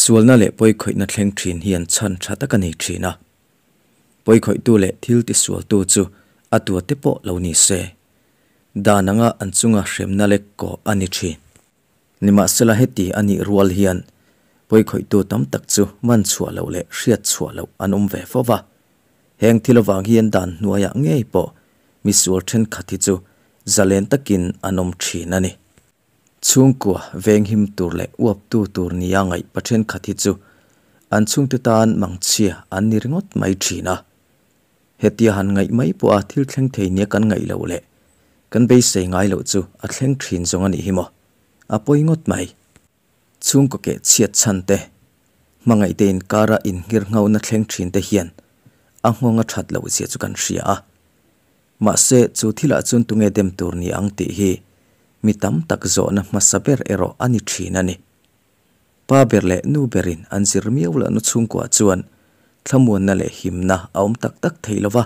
Sualna leh pawikhawihna thleng thin hian chhan tha tak a nei thin a. Pawikhawihtu leh thil tisualtu chu a tuate pawh lo ni se, dan anga an chunga hremna lek kawh a ni thin. Nimahsela heti a nih rual hian pawikhawihtu tam tak chu man chhuah loh leh hriat chhuah loh an awm ve fo va. Heng thil avang hian dan hnuaiah ngei pawh misual thenkhat hi chu zalen takin an awm thin a ni. Chhungkua venghim tur leh uaptu tur nia ngaih pa thenkhat hi chu an chhungte tan mangchhia an ni ringawt mai thin a. Hetia han ngaih mai pawha thil thleng thei nia kan ngaih loh leh kan beisei ngai loh chu a thleng thin zawng a nih hi maw? A pawi ngawt mai. Chhungkaw keh chhiat chhan te, hmangaihte inkara inngirnghauna thleng thin te hian a nghawng a that loh zia chu kan hria a. Mahse, chu thilah chuan tunge dem tur ni ang tih hi mi tam tak zawhna hmasa ber erawh a ni thin a ni. Pa ber leh nu berin an zir miau lohna chhungkuah chuan thlamuanna leh himna a awm tak tak thei lo va.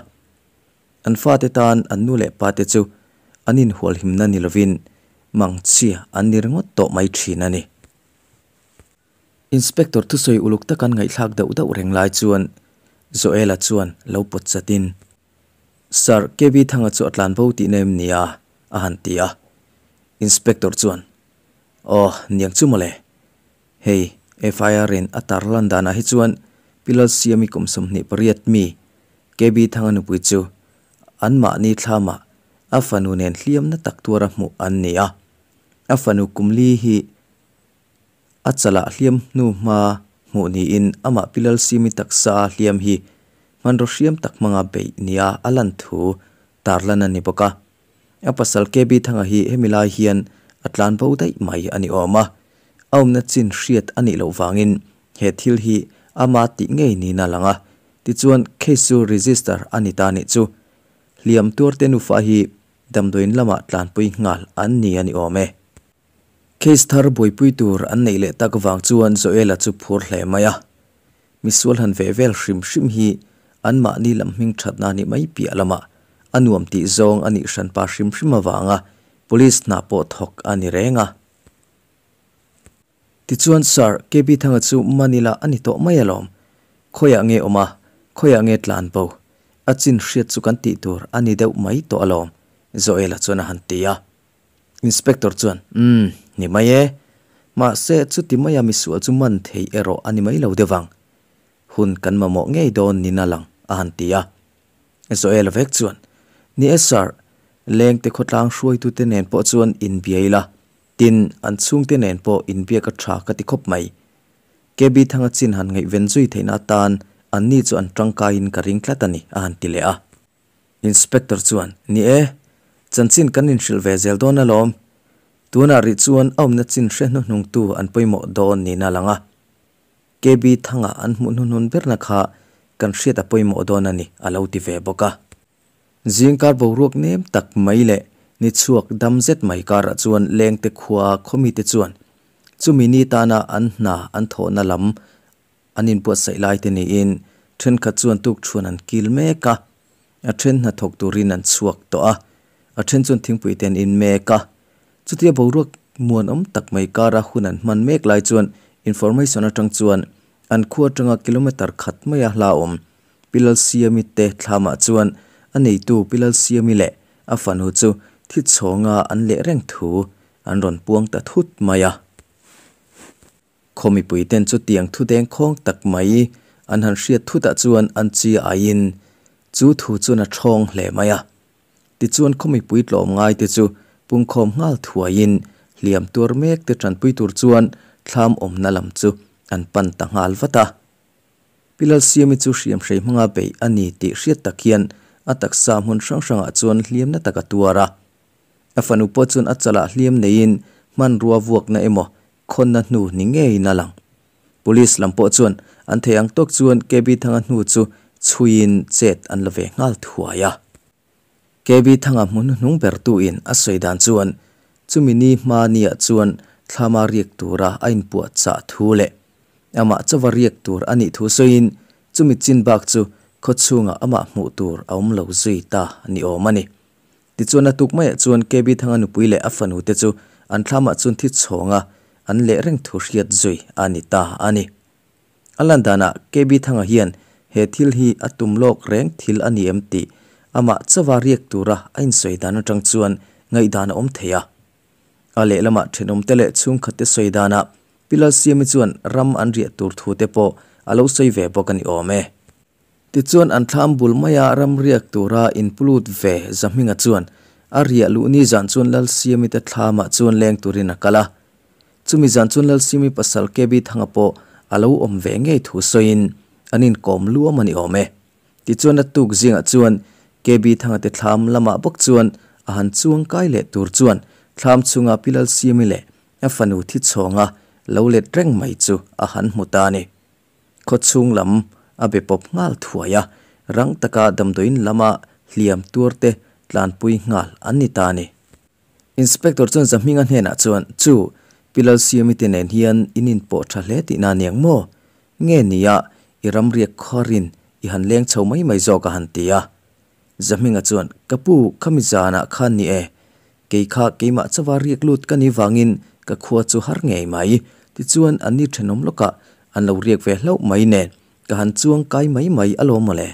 An fate tan an nu leh pate chu an inhualhimna ni lovin mangchhia an ni ringawt tawh mai thin a ni. Inspector thusawi uluk taka an ngaihthlak dauh dauh reng lai chuan Joela chuan lo pawt chatin, Sir, KB Thanga chu a tlan bo tihna em ni a? a han ti a. Inspector chuan, Aw, niang chu mawle. Hei, FIR in a tar lan danah hi chuan Pi Lalsiami kum 28 mi, KB Thanga nupui chu anmahni thlamah a fanu nen hliamna tak tuara hmuh an ni a. A fanu kum li hi A chalah hliam hnu hma hmuh niin amah Pi Lalsimi taksa hliam hi hmanraw hriam tak hmanga beih nia a lan thu tarlan a ni bawk a. A pasal KB Thanga hi hemi lai hian a tlan bo daih mai a ni awm a. A awmna chin hriat a nih loh vangin he thil hi ama tih ngei niin a lang a. Tichuan case chu register a ni ta nih chu. Hliam tuarte nufa hi damdawiin lamah tlanpui nghal an ni a ni awm e. Case thar buaipui tur an neih leh tak vang chuan Joela chu phur hle mai a. Misual han ve vel hrim hrim hi anmahni lam hming thatna nih mai piah lamah a nuam tih zawng a nih hranpa hrim hrim avanga police hna pawh thawk a ni reng a. Tichuan Sir, KB Thanga chu Manila a ni tawh mai alawm. Khawiah nge awm a, khawiah nge tlan bo? A chin hriat chu kan tih tur a ni deuh mai tawh alawm, Joela chuan a han ti a. Inspector chuan, Umm, ni mai e. Mahse, chuti maia misual chu man thei erawh a ni mai lo deuh ang. Hun kan mamawh ngei dawn nin a lang, a han ti a. Joel vek chuan, Ni e sir, lengte khawtlang hruaitute nen pawh chuan inbia ila, tin, an chhungte nen pawh inbiak a tha ka ti khawp mai. KB Thanga chin han ngaihven zui theihna atan anni chu an tangkaiin ka ring tlat a ni, a han ti leh a. Inspector chuan, Ni e, chanchin kan inhrilh ve zel dawn alawm. Tunah rih chuan a awmna chin hre hnuhnungtu an pawimawh dawn niin a lang a. KB Thanga an hmuh hnuhnun berna kha kan hriat a pawimawh dawn a ni, a lo ti ve bawk a. Zingkar boruak nem tak mai leh ni chhuak dam zet mai karah chuan lengte khua khawmite chuan chumi ni tana an hna an thawhna lam An inbuatsaih lai te niin thenkhat chuan tukṭhuan an kil mek a, a then hnathawk turin an chhuak tawh a, a then chuan thingpui te an in mek a. Chutia boruak muanawm tak mai kara hun an hman mek lai chuan information atang chuan an khua atanga kilometre khat maia hla awm Pi Lalsiami te thlamah chuan a neitu Pi Lalsiami leh a fanu chu thi chhawnga an leh reng thu an rawn puang ta thut mai a. Khaw mipuiten chutiang thu dengkhawng tak mai an han hriat thutah chuan an chi aiin chu thu chuan a thawng hle mai a. Tichuan khaw mipui tlawm ngaite chu pungkhawm nghal thuaiin hliam tuar mek te tanpui tur chuan thlam awmna lam chu an pan ta nghal vat a. Pi Lalsiami chu hriamhrei hmanga beih a ni tih hriat tak hian a taksa hmun hrang hrangah chuan hliamna tak a tuar a. A fanu pawh chuan a chalah hliam neiin hmanrua vuakna emaw khawnna hnu ni ngeiin a lang. Police lam pawh chuan an thei ang tawk chuan KB Thanga hnu chu chhuiin chet an la ve nghal thuai a. KB Thanga hmu hnuhnung bertuin a sawi dan chuan chumi ni hma niah chuan thlama riak tura a inpuah chah thu leh amah chawa riak tur a nih thu sawiin chumi chin bak chu khawchhungah amah hmuh tur a awm lo zui ta ni awm a ni. Tichuan a tuk maiah chuan KB Thanga nupui leh a fanu te chu an thlamah chuan thi chhawnga an leh reng thu hriat zui a ni ta a ni. A lan danah KB Thanga hian he thil hi a tum lawk reng thil a ni em tih amah chawa riak tura a insawi dan atang chuan ngaihdan a awm thei a. A lehlamah thenawmte leh chhungkhatte sawi danah Pi Lalsiami chuan ram an riah tur thu te pawh a lo sawi ve bawk a ni awm e. Tichuan an thlam bul maia ram riak tura inpulut ve Zahminga chuan a riah luh ni zan chuan Lalsiami te thlamah chuan leng turin a kal a. Chumi zan chuan Lalsiami pasal KB Thanga pawh a lo awm ve ngei thu sawiin an inkawm luam a ni awm e. Tichuan a tuk zingah chuan KB Thanga te thlam lamah bawk chuan a han chuang kai leh tur chuan thlam chhunga Pi Lalsiami leh a fanu thi chhawnga lo let reng mai chu a han hmu ta a ni. Khawchhung lam a be pawp nghal thuai a, rang taka damdawiin lama hliam tuar te tlanpui nghal an ni ta a ni. Inspector chuan Zahminga hnenah chuan, Chu, Pi Lalsiami te nen hian in inpawh tha hle tihna a niang maw? Nge nia, i ramriak khuarin i han leng chho mai mai zawk a han ti a. Zahminga chuan, Ka pu, khami zanah khan ni e. Kei kha keimah chawa riak lut ka ni vangin ka khua chu har ngei mai. Tichuan an ni thenawm lawkah an lo riak ve hlauh mai nen ka han chuang kai mai mai alawm mawle.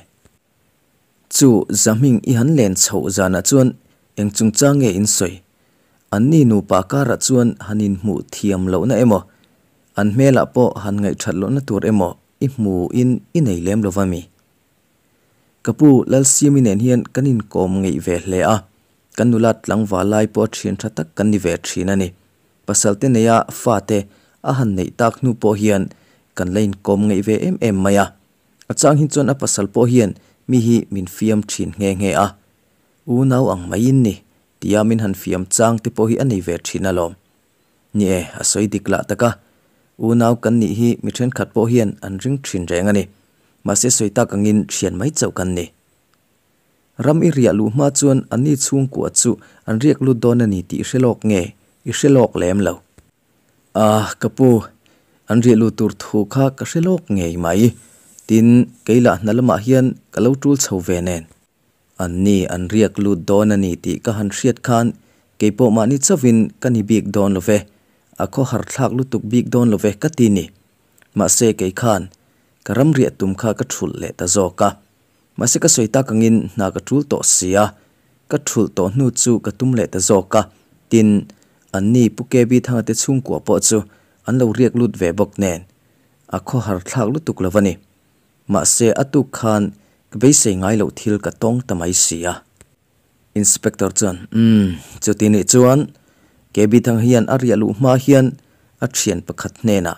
Chu Zahming i han len chhoh zanah chuan eng chungchang nge in sawi? An ni nupa karah chuan han inhmuh thiam lohna emaw, an hmelah pawh han ngaihthat lohna tur emaw i hmuin i nei lem lova mi? Ka pu Lalsiami nen hian kan inkawm ngeih ve hle a, kan nula tlangval lai pawh a thian tha tak kan ni ve thin a ni. Pasal te neia fate a han neih tak hnu pawh hian kan la inkawm ngeih ve em em mai a. A chang hi chuan a pasal pawh hian mi hi min fiam thin nghe nghe a. Unau ang maiin ni tia min han fiam chang te pawh hi a nei ve thin alawm. Ni e, a sawi dik lah tak a. Unau kan nih hi mi thenkhat pawh hian an ring thin reng a ni. Mahse sawi tak angin thian mai chauh kan ni. Ram i riah luh hma chuan anni chhungkua chu an riak lut dawn a ni tih i hre lawk nge? I hre lawk lem lo. Ah, ka pu, an riah luh tur thu kha ka hre lawk ngei mai. Tin, kei lah hna lamah hian ka lo tul chho ve nen. Anni an riak lut dawn a ni tih ka han hriat khan kei pawh mahni chauhin ka ni bik dawn lo ve, a khawhar thlak lutuk bik dawn lo ve ka ti ni. Mahse kei khan ka ram riah tum kha ka thulh leh ta zawk a. Mahse ka sawi tak angin hna ka tul tawh si a, ka thulh tawh hnu chu ka tum leh ta zawk a, tin, anni Pu KB Thanga te chhungkua pawh chu an lo riak lut ve bawk nen a khawhar thlak lutuk lo a ni. Mahse a tuk khan ka beisei ngai loh thil ka tawng ta mai si a. Inspector chuan, Umm, chuti nih chuan KB Thang hian a riah luh hma hian a thian pakhat hnenah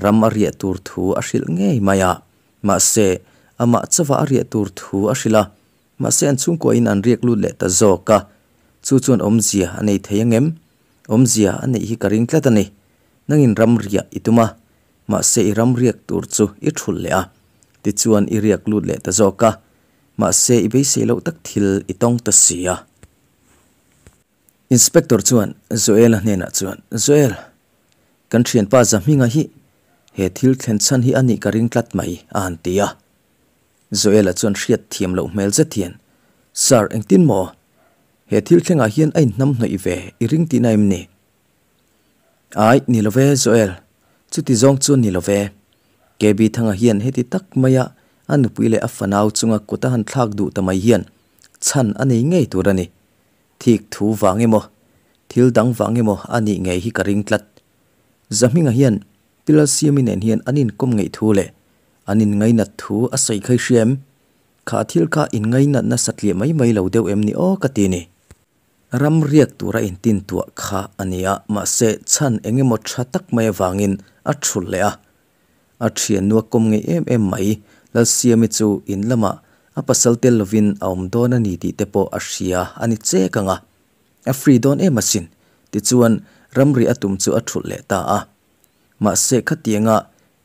ram a riah tur thu a hrilh ngei mai a. Mahse amah chauha a riah tur thu a hrilh a. Mahse an chhungkuain an riak lut leh ta zawk a. Chu chuan awmzia a nei thei angem? Awmzia a neih hi ka ring tlat a ni. Nangin ram riah i tum a, Mahse i ram riak tur chu i thulh leh a, tichuan i riak lut leh ta zawk a, mahse i beisei loh tak thil i tawng ta si a. Inspector chuan Joel-a hnenah chuan, Joel, kan thianpa Zahminga hi he thil thlen chhan hi a nih ka ring tlat mai, a han ti a. Joel-a chuan hriat thiam loh hmel zet hian, Sir, engtin maw? He thil thlengah hian a inhnamhnawih ve i ring tihna em ni? Ai, ni lo ve, Joel. Chuti zawng chu ni lo ve. KB Thanga hian heti tak maia a nupui leh a fanau chunga kut a han thlak duh ta mai hian chhan a nei ngei tur a ni. Thik thu vang emaw, thil dang vang emaw a nih ngei hi ka ring tlat. Zahminga hian Pilalsiami nen hian an inkawm ngeih thu leh an inngainat thu a sawi kha i hria em? Kha thil kha inngainatna satliah mai mai lo deuh em ni aw ka ti ni. Ram riak tura intintuah kha a ni a, mahse chhan eng emaw tha tak mai avangin a thulh leh a. A thiannu a kawm ngei em em mai, Lalsiami chu in lamah a pasal tel lovin a awm dawn a ni tih te pawh a hria a ni chek ang a. A free dawn em asin, tichuan ramri a tum chu a thulh leh ta a. Mahse khatianga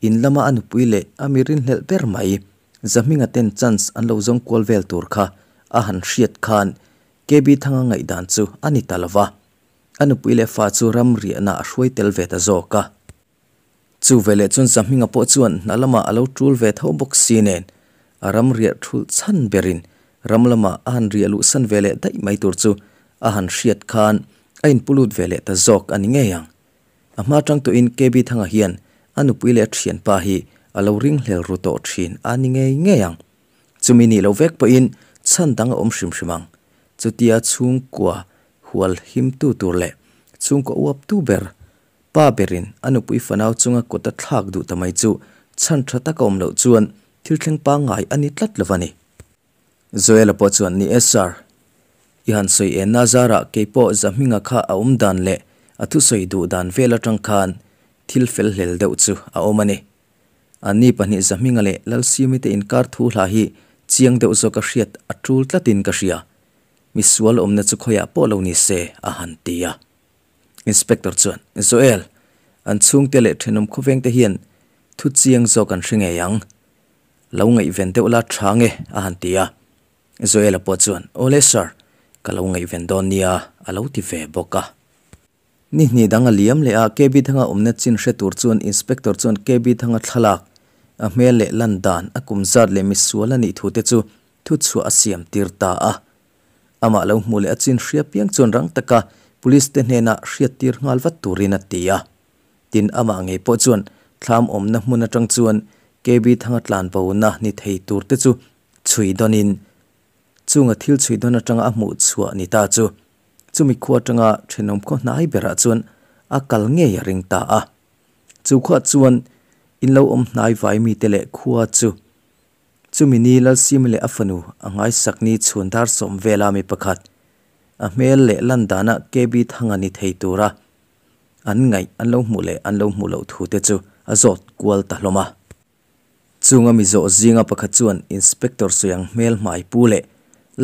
in lama a nupui leh a mi rinhlelh ber mai, Zahminga ten chance an lo zawng kual vel tur kha a han hriat khan KB Thanga ngaihdan chu a ni ta lova, a nupui leh fa chu ram riahna a hruai tel ve ta zawk a. Chu veleh chuan Zahminga pawh chuan hna lamah a lo tul ve tho bawk si nen, a ram riah thulh chhan berin ram lamah a han riah luhsan ve leh daih mai tur chu a han hriat khan a inpu lut ve leh ta zawk a ni ngei ang. A hma tang tawhin KB Thanga hian a nupui leh a thianpa hi a lo ringhlel ru tawh thin a ni ngei ngei ang. Chumi nih loh vek pawhin chhan dang a awm hrim hrim ang. Chutia chhungkua hual himtu tur leh chhungkaw uaptu ber pa berin a nupui fanau chunga kut a thlak duh ta mai chu chhan tha tak a awm loh chuan thil thleng pangngai a ni tlat lo va ni. Joel-a pawh chuan, Ni e Sir, i han sawi en na zarah kei pawh Zahminga kha a awm dan leh a thusawi duh dan vel atang khan thil fel hlel deuh chu a awm a ni. Anni pahnih Zahminga leh Lalsimi te inkar thu hla hi chiang deuh zawk a hriat a tul tlatin ka hria. Misual awmna chu khawiah pawh lo ni se, a han ti a. Inspector chuan, Joel, an chhungte leh thenawm khawvengte hian thu chiang zawk an hre ngei ang. Lo ngaihven deuh la tha nge? a han ti a. Joel-a pawh chuan, Awle sir, ka lo ngaihven dawn nia, a lo ti ve bawk a. Ni hnih dang a liam leh a, KB Thanga awmna chin hre tur chuan Inspector chuan KB Thanga thlalak, a hmel leh lan dan, a kum zat leh misual a nih thu te chu thuchhuah a siam tir ta a. Amah lo hmuh leh a chin hria piang chuan rang taka Police te hnenah hriat tir nghal vat turin a ti a. Tin, amah ngei pawh chuan thlam awmna hmun atang chuan KB Thanga tlan bona ni thei tur te chu chhui dawnin chunga thil chhui dawn atanga a hmuh chhuah ni ta chu chumi khua atanga thenawm khaw hnai berah chuan a kal ngei a ring ta a. Chu khuah chuan in lo awm hnai vai mite leh khua chu chumi ni Lalsimi leh a fanu a ngaisak ni chhun dar sawm vela mi pakhat a hmel leh lan dana KB Thanga ni thei tura An ngaih an lo hmuh leh an lo hmuh loh thu te chu a zawt kual ta hlawm a. Chunga mi zawh zinga pakhat chuan Inspector Suyang hmel hmai pu leh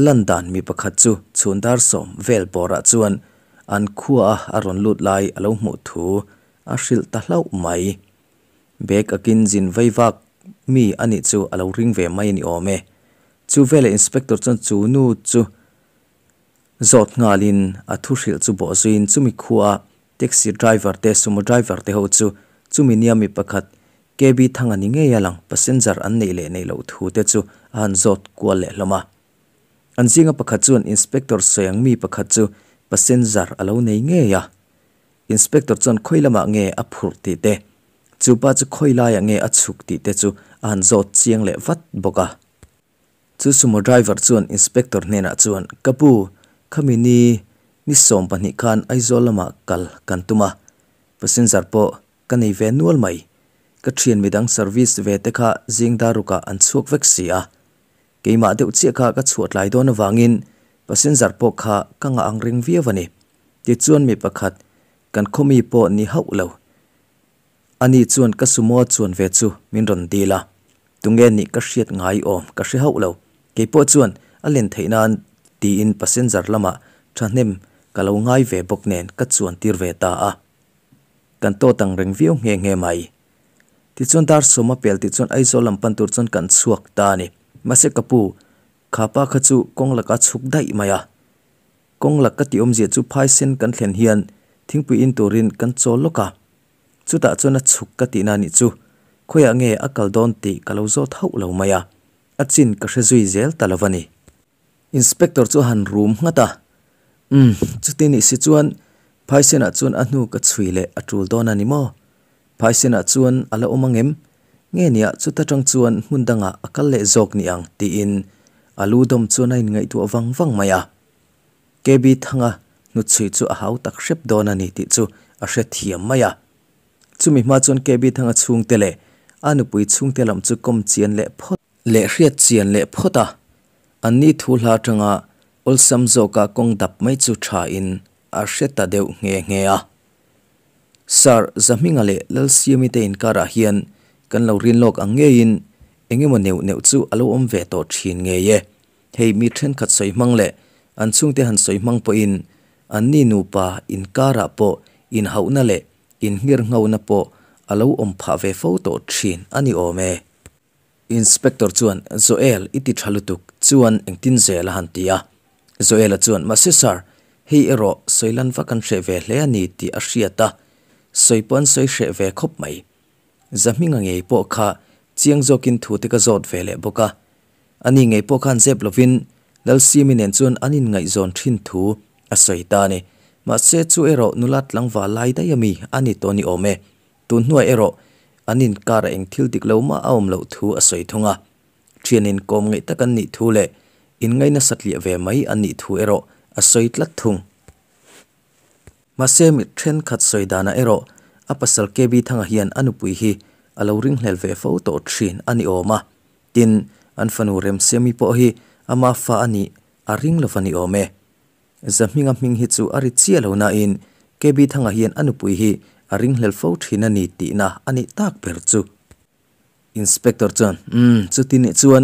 lan dan mi pakhat chu chhun dar sawm vel bawrah chuan an khua a a rawn lut lai a lo hmuh thu a hrilh ta hlauh mai. Bag akin zin vei vak mi a nih chu a lo ring ve mai a ni awm e. Chu veleh Inspector chuan chu nu chu Zawt nghalin a thu hrilh chu bawh zuiin chumi khua taxi driver te sumo driver te ho chu chumi nia mi pakhat KB Thanga ni ngei a lang passenger an neih leh neih loh thu te chu a han zawt kual leh hlawm a. An zinga pakhat chuan inspector sawi ang mi pakhat chu passenger a lo nei ngei a. Inspector chuan khawi lamah nge a phurh tih te, chu pa chu khawi laiah nge a chhuk tih te chu a han zawt chiang leh vat bawk a. Chu sumo driver chuan inspector hnenah chuan, Ka pu, khami ni ni 20 khan Aizawl lamah kal kan tum a, passenger pawh ka nei ve nual mai. Ka thian midang service ve te kha zing darukah an chhuak vek si a. Keimah deuh chiah kha ka chhuah tlai dawn avangin passenger pawh kha ka ngah ang reng viau a ni. Tichuan mi pakhat kan khawmi pawh ni hauh lo. Ani chuan ka sumo chuan ve chu min rawn dil a, tunge nih ka hriat ngai awm ka hre hauh lo, keipawh chuan a len theih nan tiin passenger lamah thahnem ka lo ngai ve bawk nen ka chuan tir ve ta a. Kan tawt ang reng viau nghe nghe mai. Tichuan dar sawma pel tih chuan Aizawl lam pan tur chuan kan chhuak ta a ni. Mahse ka pu, kha pa kha chu kawng laka chhuk daih mai a. Kawng lak ka tih awmzia chu phaisen kan thlen hian thingpui in turin kan chawl lawk a. Chutah chuan a chhuk ka tihna nih chu khawiah nge a kal dawn tih ka lo zawt hauh lo mai a, a chin ka hre zui zel ta lo a ni. Inspector chu a han rum nghat a, Umm, chuti nih si chuan Phaisenah chuan a hnu ka chhui leh a tul dawn a ni maw? Phaisenah chuan a la awm ang em? Nge nia chuta tang chuan hmun dangah a kal leh zawk ni ang tiin a lu dawm chuan a inngaihtuah vang vang mai a. KB Thanga hnuchhui chu a hau tak hrep dawn a ni tih chu a hre thiam mai a. Chumi hma chuan KB Thanga chhungte leh a nupui chhungte lam chu kawm chian leh phawt leh hriat chian leh phawt a, anni thu hla atanga awlsam zawka kawng dap mai chu tha in a hre ta deuh nghe nghe a. Sir Zahminga leh Lalsiami te inkarah hian kan lo rin lawk ang ngeiin engemaw neuh neuh chu a lo awm ve tawh thin ngei e. Hei mi thenkhat sawi hmang leh an chhungte han sawi hmang pawhin anni nupa inkarah pawh inhauhna leh inngirnghauna pawh a lo awm phah ve fo tawh thin a ni awm e. Inspector chuan, Joel, i ti tha lutuk, chuan engtin zel a han ti a. Joel-a chuan, Mahse sir, hei erawh sawi lan vak an hreh ve hle a ni tih a hriat a, sawi pawh an sawi hreh ve khawp mai. Zahminga ngei pawh kha chiang zawkin thu te ka zawt ve leh bawk a. Ani ngei pawh khan zep lovin Lalsimi nen chuan an inngaihzawn thin thu a sawi ta a ni. Mahse chu erawh nula tlangval lai daih ami a ni tawh ni awm e. Tun hnuai erawh an inkarah eng thil dik lo mah a awm loh thu a sawi thung a. Thian inkawm ngaih tak an nih thu leh inngaina satliah ve mai an nih thu erawh a sawi tlat thung. Mahse mi thenkhat sawi danah erawh a pasal KB Thanga hian a nupui hi a lo ringhlel ve fo tawh thin a ni awm a. Tin, an fanu Remsiami pawh hi ama fa a nih a ring lo va ni awm e. Zahminga hming hi chu a ri chiah lo nain KB Thanga hian a nupui hi a ringhlel fo thin a ni tihna a nih tak ber chu. Inspector chuan, Umm, chuti nih chuan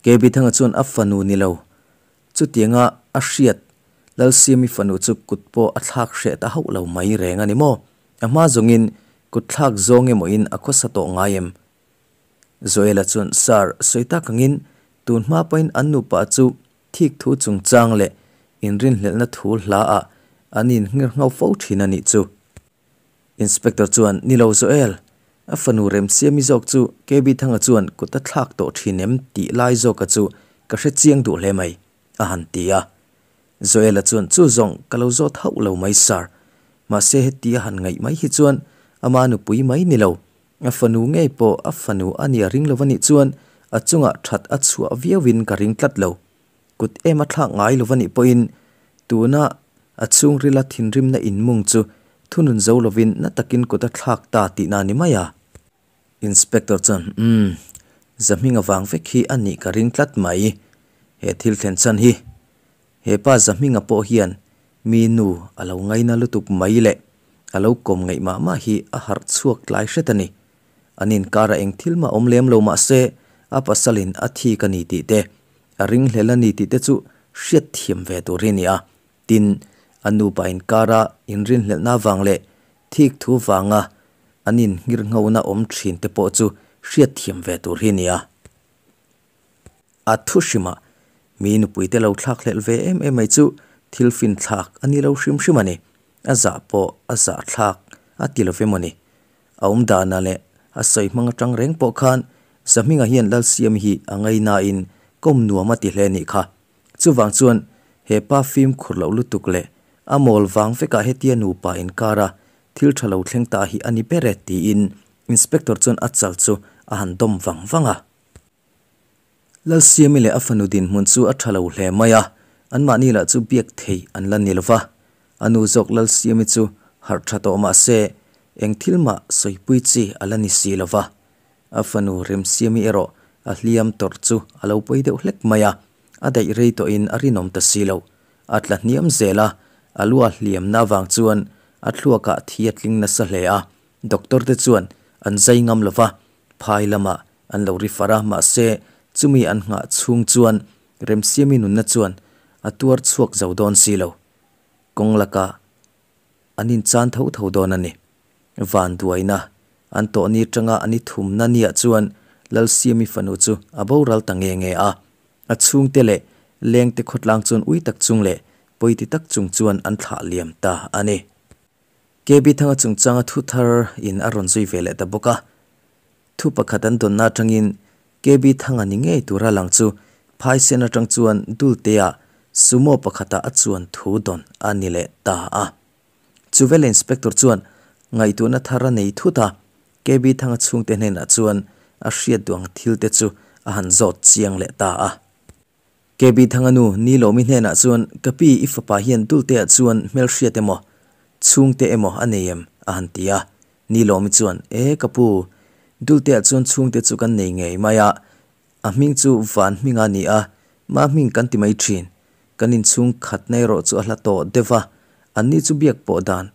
KB Thanga chuan a fanu ni lo. Chutianga a hriat Lalsiami fanu chu kut pawh a thlak hreh ta hauh lo mai reng a ni maw? A hma zawngin kut thlak zawng emaw-in a khawsa tawh ngai em? Joela chuan, Sir, sawi tak angin tun hma pawhin an nupa chu Thik thu chungchang leh inrinhlelhna thu hla ah an inngir ngho fo thin a nih chu. Inspector chuan, Ni lo Joel, a fanu Remsiami zawk chu KB Thanga chuan kut a thlak tawh thin em tih lai zawka chu ka hre chiang duh hle mai, a han ti a. Joel-a chuan, Chu zawng ka lo zawt hauh lo mai sir, mahse heti a han ngaih mai hi chuan ama nupui mai ni lo, A fanu ngei pawh a fanu a nia ring lo a nih chuan a chungah that a chhuah viauin ka ring tlat lo. Kut em a thlak ngai lo a nih pawhin tuna a chhungrila thinrimna inmung chu thunun zo lovin na takin kut a thlak ta tihna a ni mai a. Inspector chuan, Umm, Zahming avang vek hi a nih ka ring tlat mai. He thil thlen chhan hi He pa Zahminga pawh hian mi nu a lo ngaina lutuk mai leh a lo kawm ngaih mah mah hi a harh chhuak tlai hret a ni. An inkarah eng thil mah awm lem lo mah se a pasalin a thik a ni tih te, a ringhlel a ni tih te chu hriat thiam ve tur hi a ni a. Tin, a nupa inkara inrinhlelhna avang leh thik thu vanga an inngirnghona awm thin te pawh chu hriat thiam ve tur hi a ni a. A thu hrimah mi nupuite lo thlak hlelh ve em em mai chu thil fin thlak a ni lo hrim hrim a ni. A zah pawh a zah thlak a ti lo ve maw ni. A awm dana leh a sawi hmang atang reng pawh khan Zahminga hian Lalsiami hi a ngainain kawm nuam a ti hle nih kha. Chuvang chuan he pa fimkhur loh lutuk leh a mawl vang vekah hetia nupa inkara thil tha lo thleng ta hi a ni ber e tiin Inspector chuan a chal chu a han dawm vang vang a. Lalsiami leh a fanu dinhmun chu a tha lo hle mai a, anmahni lah chu biak thei an la ni lo va. A nu zawk Lalsiami chu harh tha tawh mah se, eng thil mah sawipui chi a la ni si lo va. A fanu Remsiami erawh a hliam tawrh chu a lo pawi deuh hlek mai a, a daih rei tawhin a rinawm ta si lo. A tla hniam zel a, a lua hliamna avang chuan a thluakah thi a tling nasa hle a, doctor te chuan an zai ngam lo va, phai lamah An lo ri far a, mahse chumi an nghah chhung chuan Remsiami nunna chuan a tuar chhuak zo dawn si lo. Kawng lakah an inchan tho tho dawn a ni. Van duaina an tawh ni atanga an i thumna niah chuan Lalsiami fanu chu a boral ta nge nge a. A chhungte leh lengte khawtlang chuan ui tak chung leh pawiti tak chung chuan an thlah liam ta a ni. KB Thanga chungchanga thu thar in a rawn zui ve leh ta bawk a. Thu pakhat an dawnna atangin KB Thanga ni ngei tura lang chu Phaisen atang chuan Dultea Sumo pakhata a chuan thu dawn a ni leh ta a. Chuvel Inspector chuan ngaihtuahna thar a nei thut a, KB Thanga chhungte hnenah chuan a hriat duh ang thil te chu a han zawt chiang leh ta a. KB Thanga nu Nilawmi hnenah chuan Ka pi i fapa hian Dultea chuan hmelhriat emaw chhungte emaw a nei em? a han ti a. Nilawmi chuan, E ka pu, Dultea chuan chhungte chu kan nei ngei mai a, a hming chu Van Hminga a ni a, ma hming kan ti mai thin. Kan inchhung khatna erawh chu a hla tawh deuh va, anni chu biak pawh dan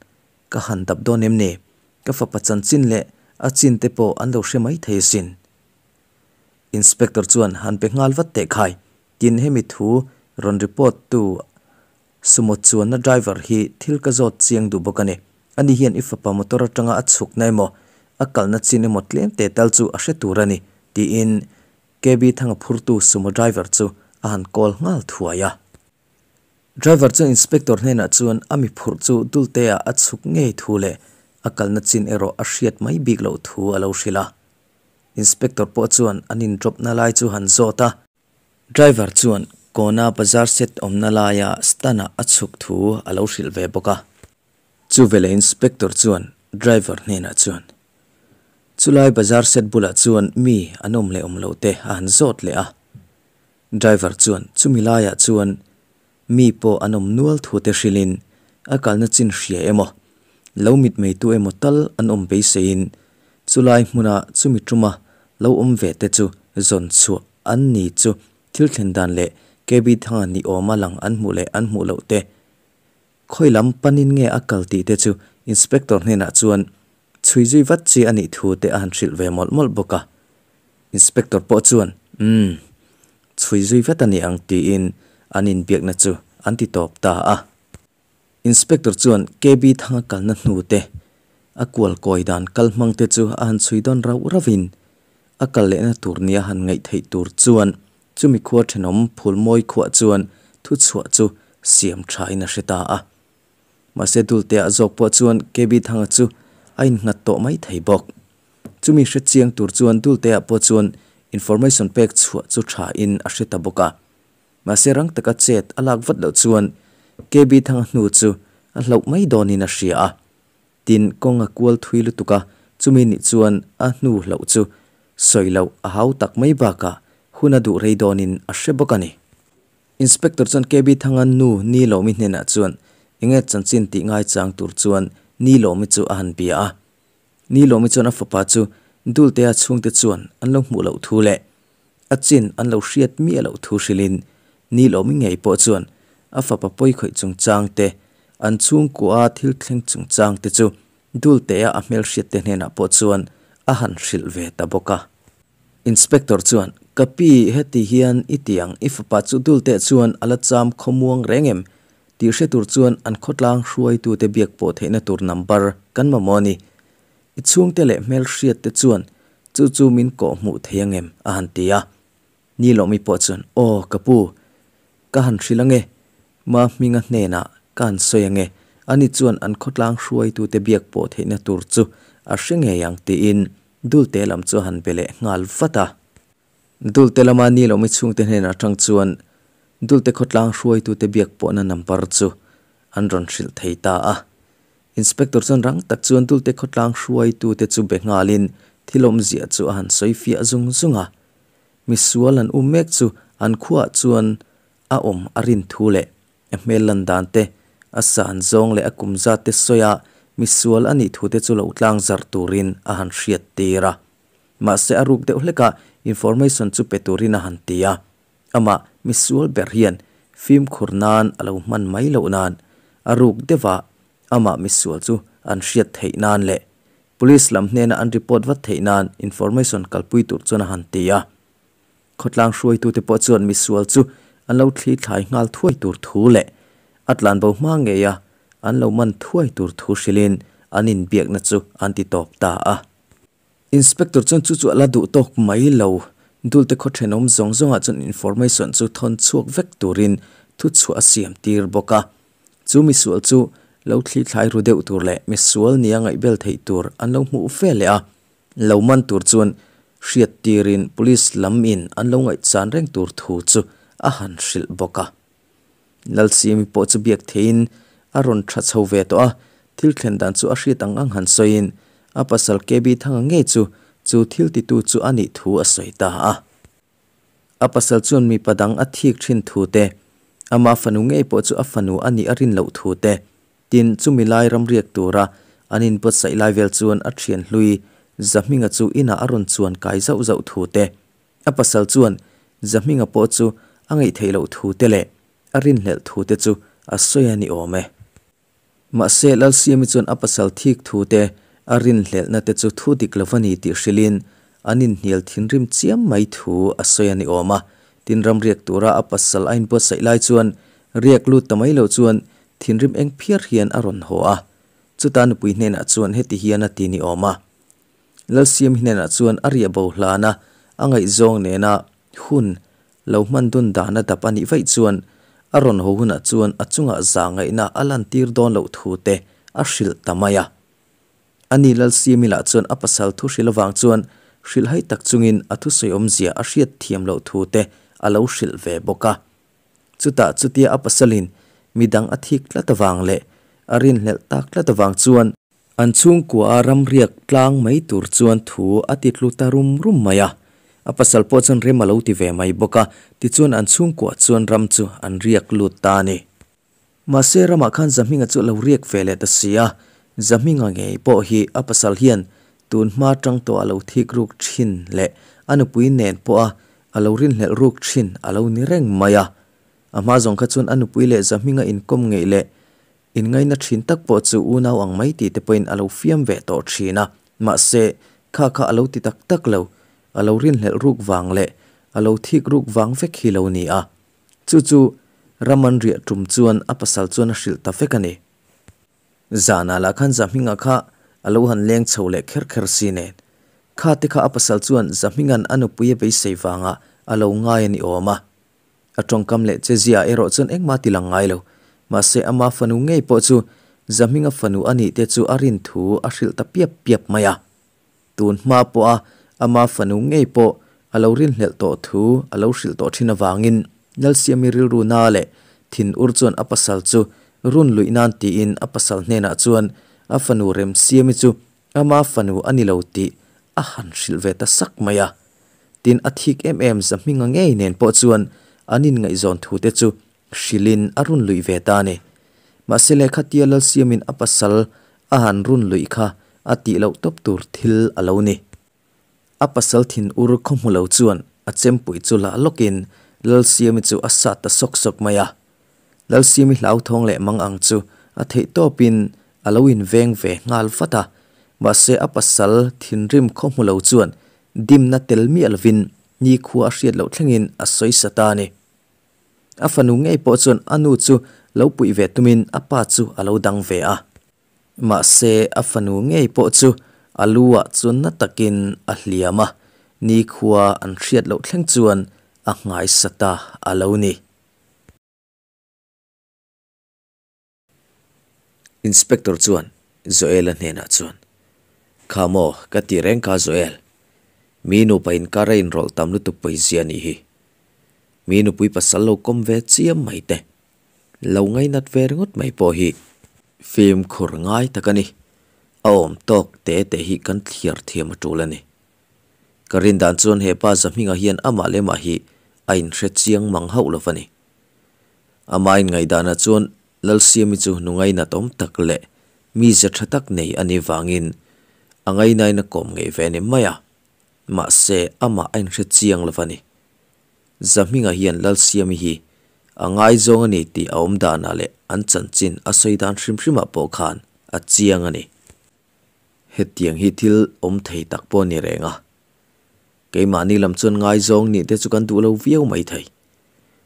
ka han dap dawn em ni? Ka fapa chanchin leh a chin te pawh an lo hre mai thei asin. Inspector chuan han pe nghal vat teh khai, tin hemi thu rawn report tu Sumo chuanna driver hi thil ka zawt chiang duh bawk a ni. Ani hian i fapa motor atanga a chhukna emaw, a kalna chin emaw tlem te tal chu a hre tur a ni, tiin KB Thanga phurtu Sumo driver chu a han call nghal thuai a. Driver chuan inspector hnenah chuan a mi phurh chu Dultea a chhuk ngei thu leh a kalna chin erawh a hriat mai bik loh thu a lo hrilh a. Inspector pawh chuan an in drop na lai chu han zawt a. Driver chuan Kawna bazar set awmna laia stand ah a chhuk thu a lo hrilh ve bawk a. Chuveleh inspector chuan driver hnenah chuan, Chulai bazar set bulah chuan mi an awm leh awm loh te a han zawt leh a. Driver chuan chumi laiah chuan mi pawh an awm nual thu te hrilhin a kalna chin hria emaw, lo mitmeitu emaw tal an awm beiseiin chulai hmuna chumi tuma lo awm ve te chu zawn chhuah an ni chu thil thlen dan leh KB Thanga ni awma lang an hmuh leh an hmuh loh te Khawi lam panin nge a kal tih te chu Inspector hnenah chuan chhui zui vat chi a nih thu te a han hrilh ve mawlh mawlh bawk a. Inspector pawh chuan, Umm, chhui zui vat a ni ang tiin an inbiakna chu an ti tawp ta a. Inspector chuan KB Thanga kalna hnu te, a kual kawi dan kal hmang te chu a han chhui dawn rauh rauhin a kal lehna tur nia han ngaih theih tur chuan Chumi khua thenawm Phulmawi khuah chuan thuchhuah chu siam thain a hre ta a. Mahse Dultea zawk pawh chuan KB Thanga chu a innghat tawh mai thei bawk. Chumi hre chiang tur chuan Dultea pawh chuan information pek chhuah chu thain a hre ta bawk a. Mahse rang taka chet a lak vat loh chuan KB Thanga hnu chu a hlauh mai dawnin a hria a. Tin, kawng a kual thui lutuk a, chumi nih chuan a hnu hlauh chu sawi loh a hau tak mai bakah hun a duh rei dawnin a hre bawk a ni. Inspector chuan KB Thanga nu Ni Lawmi hnenah chuan enge chanchin tih ngai chang tur chuan Ni Lawmi chu a han bia a. Ni Lawmi chuan a fapa chu Dultea chhungte chuan an lo hmuh loh thu leh a chin an lo hriat miah loh thu hrilhin Ni Lawmi ngei pawh chuan a fapa pawikhawih chungchang te, an chhungkua thil thleng chungchang te chu Dultea a hmelhriat te hnenah pawh chuan a han hrilh ve ta bawk a. Inspector chuan, Ka pi, heti hian i ti ang, i fapa chu Dultea chuan a la cham khawmuang reng em? tih hre tur chuan an khawtlang hruaitute biak pawh theihna tur number kan mamawh a ni. I chhungte leh hmelhriat te chuan chu chu min kawh hmuh thei ang em? a han ti a. Ni Lawmi pawh chuan, Aw, ka pu, ka han hrilh ang e, Ma Hminga hnenah ka han sawi ang e, ani chuan an khawtlang hruaitute biak pawh theihna tur chu a hre ngei ang tiin Dulte lam chu a han be leh nghal vat a. Dulte lama Ni Lawmi chhungte hnenah atang chuan Dulte khawtlang hruaitute biak pawhna number chu an rawn hrilh thei ta a. Inspector chuan rang tak chuan Dulte khawtlang hruaitute chu be nghalin thil awmzia chu a han sawi fiah zung zung a. Misual an um mek chu an khuaah chuan a awm a rin thu leh a hmel lan dan te, a san zawng leh a kum zat te sawi a misual a nih thu te chu lo tlang zarh turin a han hriat tir a. Mahse a ruk deuh hlekah information chu pe turin a han ti a. Amah misual ber hian fimkhur nan a lo hman mai loh nan a ruk deuhah amah misual chu an hriat theih nan leh Police lam hnena an report vat theih nan information kalpui tur chuan a han ti a. Khawtlang hruaitute pawh chuan misual chu an lo thli thlai nghal thuai tur thu leh a tlanbo hma ngei a an lo man thuai tur thu hrilhin an inbiakna chu an ti tawp ta a. Inspector chuan chu chu a la duh tawk mai lo. Dulte khaw thenawm zawng zawngah chuan information chu thawn chhuak vek turin thuchhuah a siam tir bawk a. Chu misual chu lo thli thlai ru deuh tur leh misual nia ngaihbel theih tur an lo hmuh ve leh a. Lo man tur chuan hriat tirin police lam in an lo ngaihchan reng tur thu chu a han hrilh bawk a. Lalsimi pawh chu biak theiin a rawn tha chho ve tawh a, thil thlen dan chu a hriat ang ang han sawiin a pasal KB Thanga ngei chu chu thil titu chu a nih thu a sawi ta a. A pasal chuan mipa dang a thik thin thu te, ama fanu ngei pawh chu a fanu a nih a rin loh thu te, tin chumi lai ramriak tura an inbuatsaih lai vel chuan a thian hlui Zahminga chu inah a rawn chuan kai zauh zauh thu te, A pasal chuan Zahminga pawh chu a ngaih theih loh thu te leh a rinhlelh thu te chu a sawi a ni awm e. Mahse, Lalsiami chuan a pasal thik thu te, a rinhlelhna te chu thu dik lo va ni tih hrilhin an inhnial thinrim chiam mai thu a sawi a ni awm a. Tin, ram riak tura a pasal a inbuatsaih lai chuan riak lut ta mai lo chuan thinrim eng phiar hian a rawn haw a. Chuta nupui hnenah chuan heti hian a ti ni awm a. Lalsiam hnenah chuan a riah bo hlana a ngaihzawng nena hun lo hman dun dan a dap a nih vaih chuan a rawn haw hunah chuan a chungah za ngaihna a lantir dawn loh thu te a hrilh ta mai a. Ani Lalsiami lah chuan a pasal thu hrilh avang chuan hrilhhai tak chungin a thusawi awmzia a hriat thiam loh thu te a lo hrilh ve bawk a. Chutah chutia a pasalin midang a thik tlat avang leh a rinhlelh tak tlat avang chuan. An chhungkua a ramriak tlang mai tur chuan thu a ti tlu ta rum rum mai a. A pasal pawh chuan rem a lo ti ve mai bawk a, tichuan an chhungkua chuan ram chu an riak lut ta a ni. Mahse ramah khan Zahminga chu a lo riak ve leh ta si a, Zahminga ngei pawh hi a pasal hian tun hma tang tawh a lo thik ruk thin leh a nupui nen pawha a lo rinhlelh ruk thin a lo ni reng mai a. A hma zawng kha chuan a nupui leh Zahminga inkawm ngeih leh Inngaina thin tak pawh chu unau ang mai tih te pawhin a lo fiam ve tawh thin a, mahse, kha kha a lo ti tak tak lo, a lo rinhlelh ruk vang leh a lo thik ruk vang vek hi lo ni a. Chu chu Raman riah tum chuan a pasal chuan a hrilh ta vek a ni. Zanah lah khan Zahminga kha a lo han leng chho leh kher kher si nen. Kha te kha a pasal chuan Zahminga'n a nupui a beisei vangah a lo ngai a ni awm a. A tawngkam leh che zia erawh chuan engmah ti lang ngai lo. Mahse ama fanu ngei pawh chu Zahminga fanu a nih te chu a rin thu a hrilh ta piap piap mai a. Tun hma pawha ama fanu ngei pawh a lo rinhlelh tawh thu a lo hrilh tawh thin avangin Lalsiami rilru na leh thin ur chuan a pasal chu run luih nan tiin a pasal hnenah chuan a fanu Remsiami chu ama fanu a ni lo tih a han hrilh ve ta sak mai a. Tin, a thik em em Zahminga ngei nen pawh chuan an inngaihzawn thu te chu hrilhin a run luih ve ta a ni. Mahse lehkhatia Lalsiamin a pasal a han run luih kha a tih loh tawp tur thil a lo ni. A pasal thin ur khaw hmu lo chuan a chempui chu lah lawkin Lalsiami chu a sat ta sawk sawk mai a. Lalsiami hlauthawng leh mang ang chu a theih tawpin a lo inveng ve nghal vat a, mahse a pasal thinrim khaw hmu lo chuan dimna tel miah lovin nikhua a hriat loh thlengin a sawi sa ta a ni. A fanu ngei pawh chuan a nu chu lo puih ve tumin a pa chu a lo dang ve a. Mahse a fanu ngei pawh chu a lu ah chuan na takin a hliam a, nikhua an hriat loh thleng chuan a nghaisa ta a lo ni. Inspector chuan Joel-a hnenah chuan, Kha maw, ka ti reng kha Joel. Mi nupa inkar a inrawlh tam lutuk pawizia a nih hi. Mi nupui pasal lo kawm ve chiam mai te, lo ngainat ve ringawt mai pawh hi fimkhur ngai tak a ni. A awm tawk te te hi kan thliar thiam a tul a ni. Ka rin dan chuan he pa Zahminga hian amah leh mah hi a inhre chiang mang hauh lo va ni. Amah inngaihdanah chuan Lalsiami chu nu ngainatawm tak leh mize tha tak nei a nih vangin a ngainain a kawm ngei ve ni mai a, mahse amah a inhre chiang lo va ni. Zahminga hian Lalsiami hi a ngaizawng a ni tih a awm danah leh an chanchin a sawi dan hrim hrimah pawh khan a chiang a ni. Hetiang hi thil awm thei tak pawh a ni reng a. Keimahni lam chuan ngaizawng nih te chu kan duh lo viau mai thei.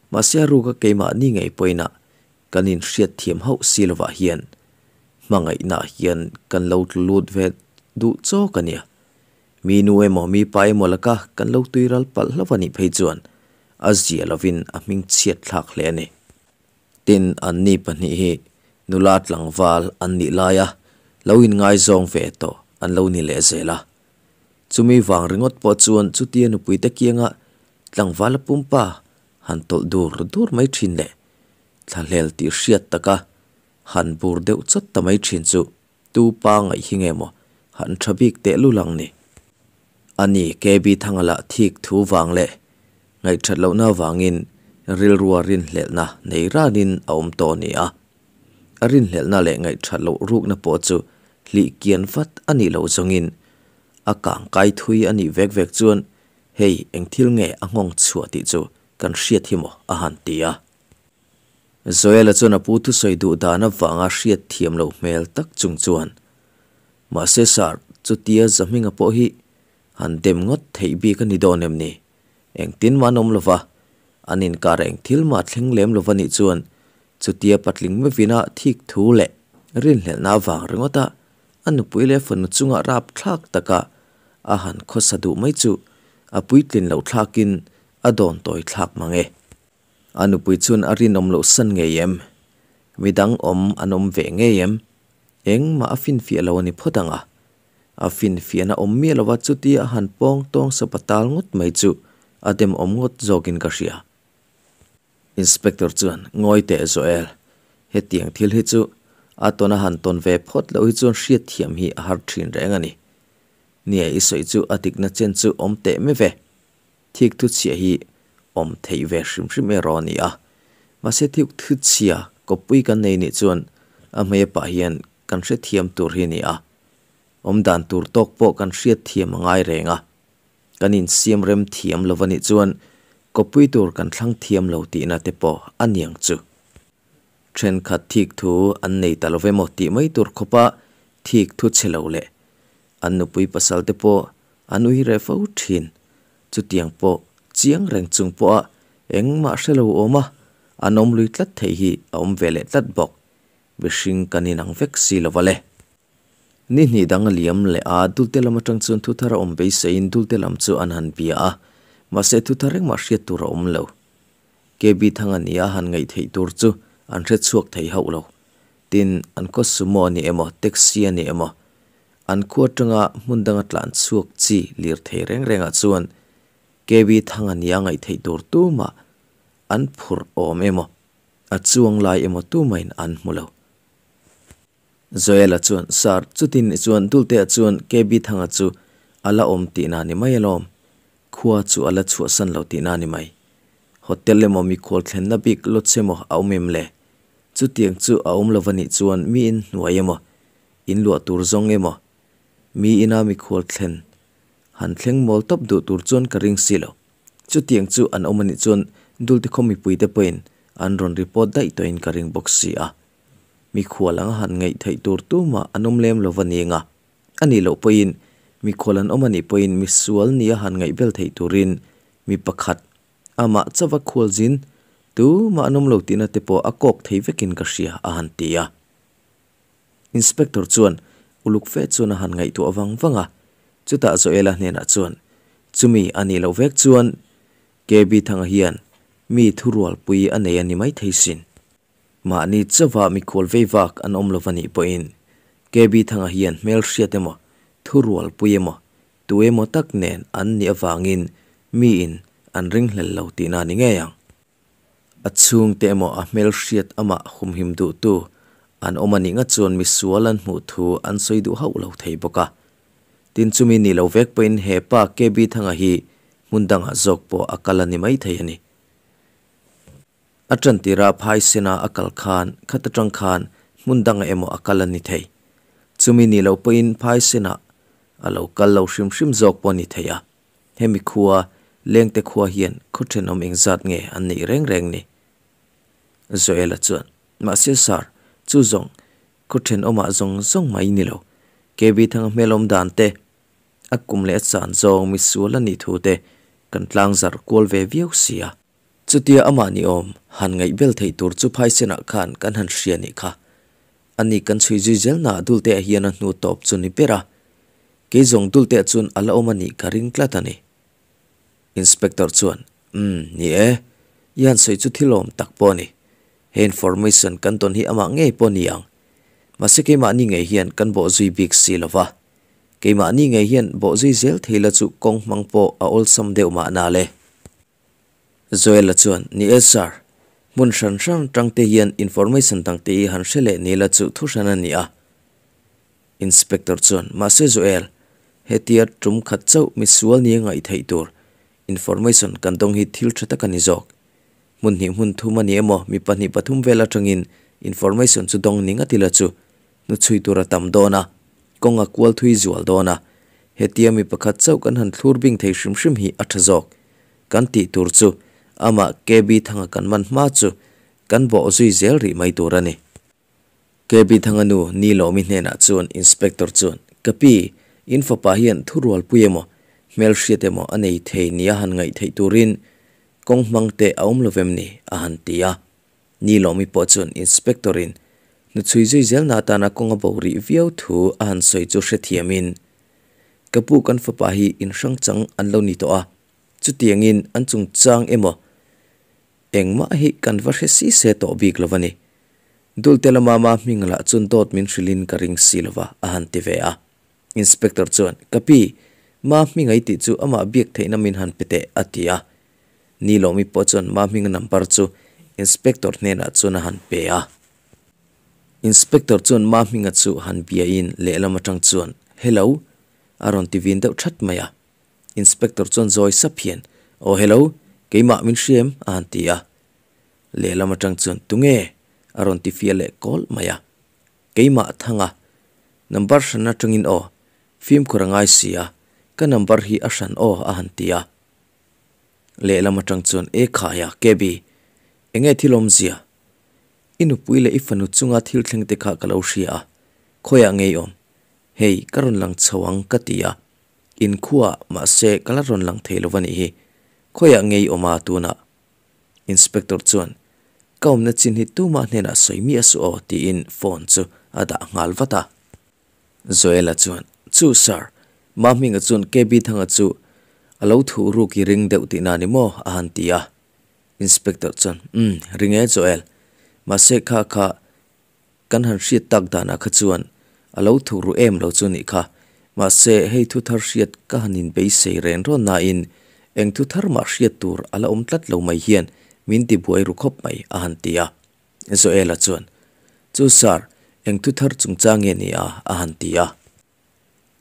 Mahse a ruka keimahni ngei pawhin ah kan inhriat thiam hauh si lovah hian hmangaihna ah hian kan lo tlu lut ve duh chawk a nia. Mi nu emaw mi pa emaw laka kan lo tuiral palh hlauh a nih phei chuan a zia lovin a hming chhiat thlak hle a ni. Tin, anni pahnih hi nula tlangval an nih laia lo inngaizawng ve tawh an lo ni leh zel a. Chumi vang ringawt pawh chuan chutia nupuite kianga tlangvala pumpa han tawlh dur dur mai thin leh thlahlel tih hriat taka han bur deuh chawt ta mai thin chu tu pa ngaih hi nge maw han tha bik teh lul ang ni. Ani KB Thanga lah thik thu vang leh ngaihthat lohna vangin rilrua rinhlelhna nei ranin a awm tawh a ni a. A rinhlelhna leh ngaihthat loh rukna pawh chu hlih kian vat a nih loh zawngin a kang kai thui a nih vek vek chuan hei eng thil nge a nghawng chhuah tih chu kan hriat hi maw a han ti a. Joel-a chuan a pu thusawi duh dan avanga hriat thiam loh hmel tak chung chuan, Mahse sir, chutia Zahminga pawh hi han dem ngawt theih bik a ni dawn em ni? Engtin mah an awm lova, an inkar eng thil mah thleng lem lova nih chuan chutia patling mevina thik thu leh rinhlelhna avang ringawta a nupui leh fanu chunga rapthlak taka a han khawsa duh mai chu a puitlin loh thlakin a dawn tawi thlak mang e. A nupui chuan a rinawm loh san ngei em? Midang awm an awm ve ngei em? Engmah a finfiah lo a ni phawt ang a. A finfiahna awm miah lova chutia a han pawng tawng sapa tal ngawt mai chu a demawm ngawt zawkin ka hria. Inspector chuan, Ngawi teh Joel, hetiang thil hi chu A tawn a han tawn ve phawt loh hi chuan hriatthiam hi a har thin reng a ni. Nia i sawi chu a dikna chen chu awm teh mai ve. Thik thu chhia hi awm theih ve hrim hrim erawh a ni a. Mahse thik thu chhia kawppui kan nei nih chuan a hmei pah hian kan hrethiam tur hi a ni a. Awm dan tur tawk pawh kan hriatthiam a ngai reng a. Kan insiam rem thiam lo a nih chuan kawppui tur kan thlang thiam lo tihna te pawh a niang chu. Thenkhat thik thu an nei ta lo ve maw tih mai tur khawpa thik thu chhe lo leh an nupui pasal te pawh an ui reh fo thin. Chutiang pawh chiang reng chung pawha engmah hre lo awm a, an awm lui tlat theih hi a awm ve leh tlat bawk. Mihring kan inang vek si lo va le. Ni hnih dang a liam leh a, Dulte lam atang chuan thuthar a awm beiseiin Dulte lam chu an han bia a, mahse thuthar engmah hriat tur a awm lo. KB Thanga nia han ngaih theih tur chu an hre chhuak thei hauh lo. Tin, an khaw sumo a ni emaw, taxi a ni emaw, an khua atanga hmun danga tlan chhuak chi lirthei reng rengah chuan KB Thanga nia ngaih theih tur tumah an phurh awm emaw, a chuang lai emaw tumahin an hmu lo. Joela chuan, Sir, chutin ni chuan Dultea chuan KB Thanga chu a la awm tihna ni mai alawm. Khua chu a la chhuahsan lo tihna ni mai. Hotel emaw mikhual thlenna bik lodge emaw a awm em le? Chutiang chu a awm lo va nih chuan mi in hnuai emaw, in luah tur zawng emaw, mi ina mikhual thlen han thleng mawl tawp duh tur chuan ka ring si lo. Chutiang chu an awm a nih chuan Dulte khaw mipuite pawhin an rawn report daih tawhin ka ring bawk si a. Mikhual anga han ngaih theih tur tumah an awm lem lo va ni anga, a nih loh pawhin mikhual an awm a nih pawhin misual nia han ngaih bel theih turin mi pakhat amah chauva khualzin tumah an awm lo tihna te pawh a kawk thei vekin ka hria a han ti a. Inspector chuan uluk fe chuan a han ngaihtuah vang vang a, chutah Joela hnenah chuan chumi a nih loh vek chuan KB Thanga hian mi thurualpui a nei a ni maithei sin. Mahni chauha mikhual vei vak an awm lova nih pawhin KB Thanga hian hmelhriat emaw, thurualpui emaw, tu emaw tak nen an nih avangin miin an ringhlel lo tihna a ni ngei ang. A chhungte emaw a hmelhriat amah humhim duhtu an awm a nih ngat chuan misual an hmuh thu an sawi duh hauh lo thei bawk a. Tin chumi nih lo vek pawhin he pa KB Thanga hi hmun dangah zawk pawh a kal a ni maithei a ni. A ṭan tirah phaisena a kal khan khat aṭang khan hmun dangah emaw a kal a ni thei. Chumi nih loh pawhin phaisenah a lo kal lo hrim hrim zawk pawh a ni thei a. Hemi khua, Lengte khua hian khaw ṭhenawm engzat nge an neih reng reng ni? Joela chuan, Mahse sir, chu zawng khaw ṭhenawmah zawng zawng mai ni lo. KB Thanga hmelawm dan te, a kum leh a chan zawng misual a nih thu te kan tlangzarh kual ve viau si a. Chutia amah ni awm han ngaihbel theih tur chu phaisenah khan kan han hria nih kha. Ani kan chhui zui zelnaah Dultea hian a hnu tawp chu ni ber a. Kei zawng Dultea chuan a la awm a nih ka ring tlat a ni. Inspector chuan, Umm, ni e. I han sawi chu thil awm tak pawh a ni. He information kan tawn hi amah ngei pawh a ni ang. Mahse keimahni ngei hian kan bawh zui bik si lo va. Keimahni ngei hian bawh zui zel thei la chu kawng hmang pawh a awlsam deuh mahna le. Joel-a chuan, Ni e sir, hmun hran hran atang te hian information dang te hi han hre leh ni la chu thu hran a ni a. Inspector chuan, Mahse Joel, hetia tum khat chauh misual nia ngaih theih tur information kan dawng hi thil tha tak a ni zawk. Hmun hnih hmun thum a ni emaw mi pahnih pathum vel atangin information chu dawng ni ngat ila chu hnuchhui tur a tam dawn a, kawng a kual thui zual dawn a, hetia mi pakhat chauh kan han thlur bing thei hrim hrim hi a tha zawk. Kan tih tur chu amah KB Thanga kan man hma chu kan bawh zui zel rih mai tur a ni. KB Thanga nu Ni Lawmi hnenah chuan Inspector chuan, Ka pi, in fapa hian thurualpui emaw, hmelhriat emaw a nei thei nia han ngaih theih turin kawng hmang te a awm lovem ni? a han ti a. Ni Lawmi pawh chuan Inspector in hnuchhui zui zelna atana kawng a bo rih viau thu a han sawi chu hrethiamin, Ka pu kan fapa hi inhrang chang an lo ni tawh a, chutiangin an chungchang emaw engmah hi kan va hre si se tawh bik lo a ni. Dulte lama ma hming lah chuan dawt min hrilhin ka ring si lova a han ti ve a. Inspector chuan, Ka pi, ma hmingai tih chu amah biak theihna min han pe teh a ti a. Ni Lawmi pawh chuan Mahminga number chu Inspector hnenah chuan a han pe a. Inspector chuan Mahminga chu han biain lehlam atang chuan, Hello? a rawn ti vin deuh that mai a. Inspector chuan zawi sap hian, Aw hello, keimah min hria em? a han ti a. Lehlam atang chuan, Tunge? a rawn ti fiah leh kawl mai a. Keimah Thanga, number hran atangin aw, fimkhur a ngai si a, ka number hi a hran aw a han ti a. Lehlam atang chuan, E khaia, KB, enge thil awmzia? I nupui leh i fanu chunga thil thleng te kha ka lo hria a, khawiah ngei awm? Hei, ka rawn lang chho ang ka ti a, in khuaah mahse ka la rawn lang thei lo a nih hi, khawiah ngei awm a tunah? Inspector chuan, Ka awmna chin hi tumah hnenah sawi miah suh aw tiin phone chu a dah nghal vat a. Joela chuan, Chu sir, Mahminga chuan KB Thanga chu a lo thuh ruk i ring deuh tihna ni maw? a han ti a. Inspector chuan, Umm, ring e Joel. Mahse kha kha kan han hriat tak danah kha chuan a lo thuk ru em lo chu nih kha. Mahse hei thu thar hriat ka han inbeisei ren rawn nain eng thu thar mah hriat tur a la awm tlat lo mai hian min ti buai ru khawp mai a han ti a. Joela chuan, Chu sir, eng thu thar chungchang nge ni a? a han ti a.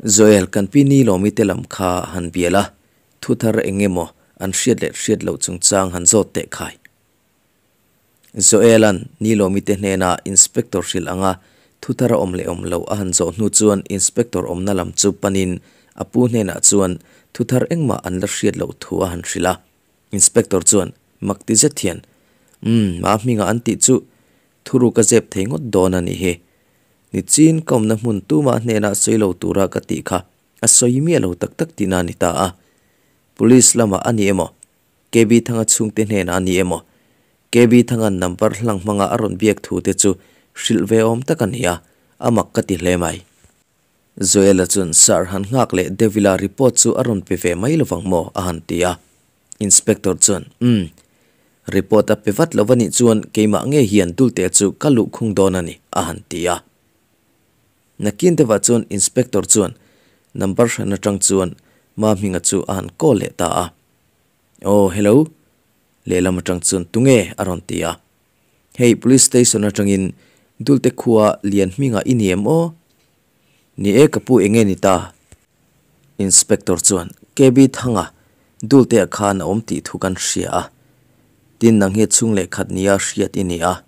Joel, kan pi ni lawmi te lam kha han bial a, thu thar eng emaw an hriat leh hriat loh chungchang han zawt teh khai. Joel-a'n ni lawmi te hnena Inspector hrilh anga thu thar a awm leh awm loh a han zawh hnu chuan Inspector awmna lam chu panin a pu hnenah chuan thu thar engmah an la hriat loh thu a han hrilh a. Inspector chuan mak ti zet hian, Umm, ma hmingah an tih chu thuruk a zep thei ngawt dawn a nih hi. Nichin ka awmna hmun tumah hnenah sawi lo tura ka tih kha a sawi miah lo tak tak tihna a ni ta a. Police lamah a ni emaw? KB Thanga chhungte hnenah a ni emaw? KB Thanga'n number hlang hmanga a rawn biak thu te chu hrilh ve awm tak a ni a, a mak ka ti hle mai. Joel-a chuan Sir han nghak leh Devil-a report chu a rawn pe ve mai lovang maw? a han ti a. Inspector chuan, Umm, report a pe vat lo va nih chuan keimah nge hian Dulte chu ka luh khung dawn a ni, a han ti a. Nakin deuhah chuan Inspector chuan number hran atang chuan Mahminga chu a han call leh ta a. Aw, hello, lehlam atang chuan tunge? a rawn ti a. Hei, police station atangin Dulte khua Lianhminga i ni em aw? Ni e, ka pu enge ni ta? Inspector chuan KB Thanga Dultea khan a awm tih thu kan hria a, tin nang hi chhung leh khat nia hriat i ni a,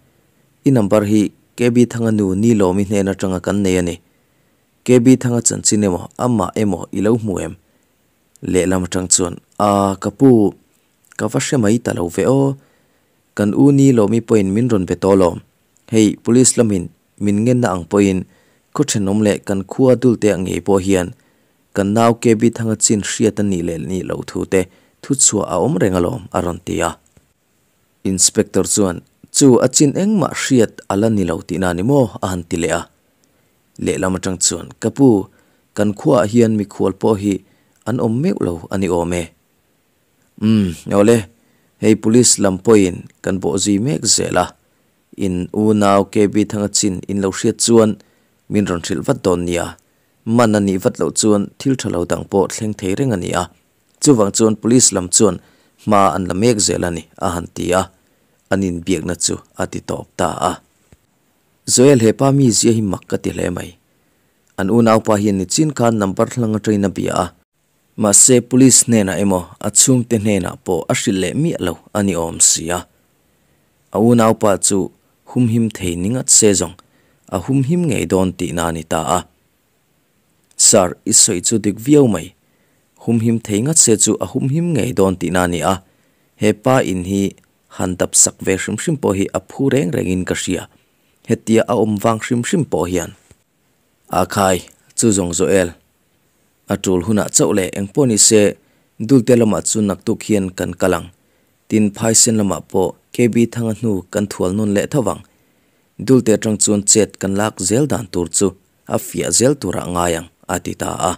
i number hi KB Thanga nu ni lawmi hnen atanga kan nei a ni. KB Thanga chanchin emaw amah emaw i lo hmu em? Lehlam atang chuan A ka pu, ka va hre mai ta lo ve aw. Kan u ni lawmi pawhin min rawn be tawh lawm. Hei police lamin Min ngenna ang pawhin khaw thenawm leh kan khua dulte ah ngei pawh hian kan nau KB Thanga chin hriat a nih leh nih loh thu te thu chhuah a awm reng alawm a rawn ti a. Inspector chuan chu a chin engmah hriat a la ni lo tihna ni maw a han ti leh a. Lehlam atang chuan ka pu kan khuaah hian mikhual pawh hi an awm meuh lo a ni awm e. Umm awle hei police lam pawhin kan bawhzui mek zel a In unau KB Thanga chin in lo hriat chuan min rawn hrilh vat dawn nia. Man a nih vat loh chuan thil tha lo dang pawh thleng thei reng a ni a. Chuvang chuan police lam chuan hma an la mek zel a ni, a han ti a. An inbiakna chu a ti tawp ta a. Joel hepa mizia hi mak ka ti hle mai. An unaupa hian nichin khan number hlang atangin a bia a. Mahse police hnenah emaw a chhungte hnenah pawh a hrilh leh miah lo a ni awm si a. A unaupa chu humhim thei ni ngat se zawng a humhim ngei dawn tihna a ni ta a. Sir, i sawi chu dik viau mai. Humhim thei ngat se chu a humhim ngei dawn tihna a ni a. He pa in hi han dap sak ve hrim hrim pawh hi a phu reng rengin ka hria. Hetia a awm vang hrim hrim pawh hian. A khai, chu zawng Joel. A tul hunah chauh leh engpawh ni se Dulte lamah chu naktuk hian kan kal ang. Tin, Phaisen lamah pawh KB Thanga hnu kan thual nawn leh tho vang. Dulte atang chuan chet kan lak zel dan tur chu a fiah zel turah ngai ang, a ti ta a.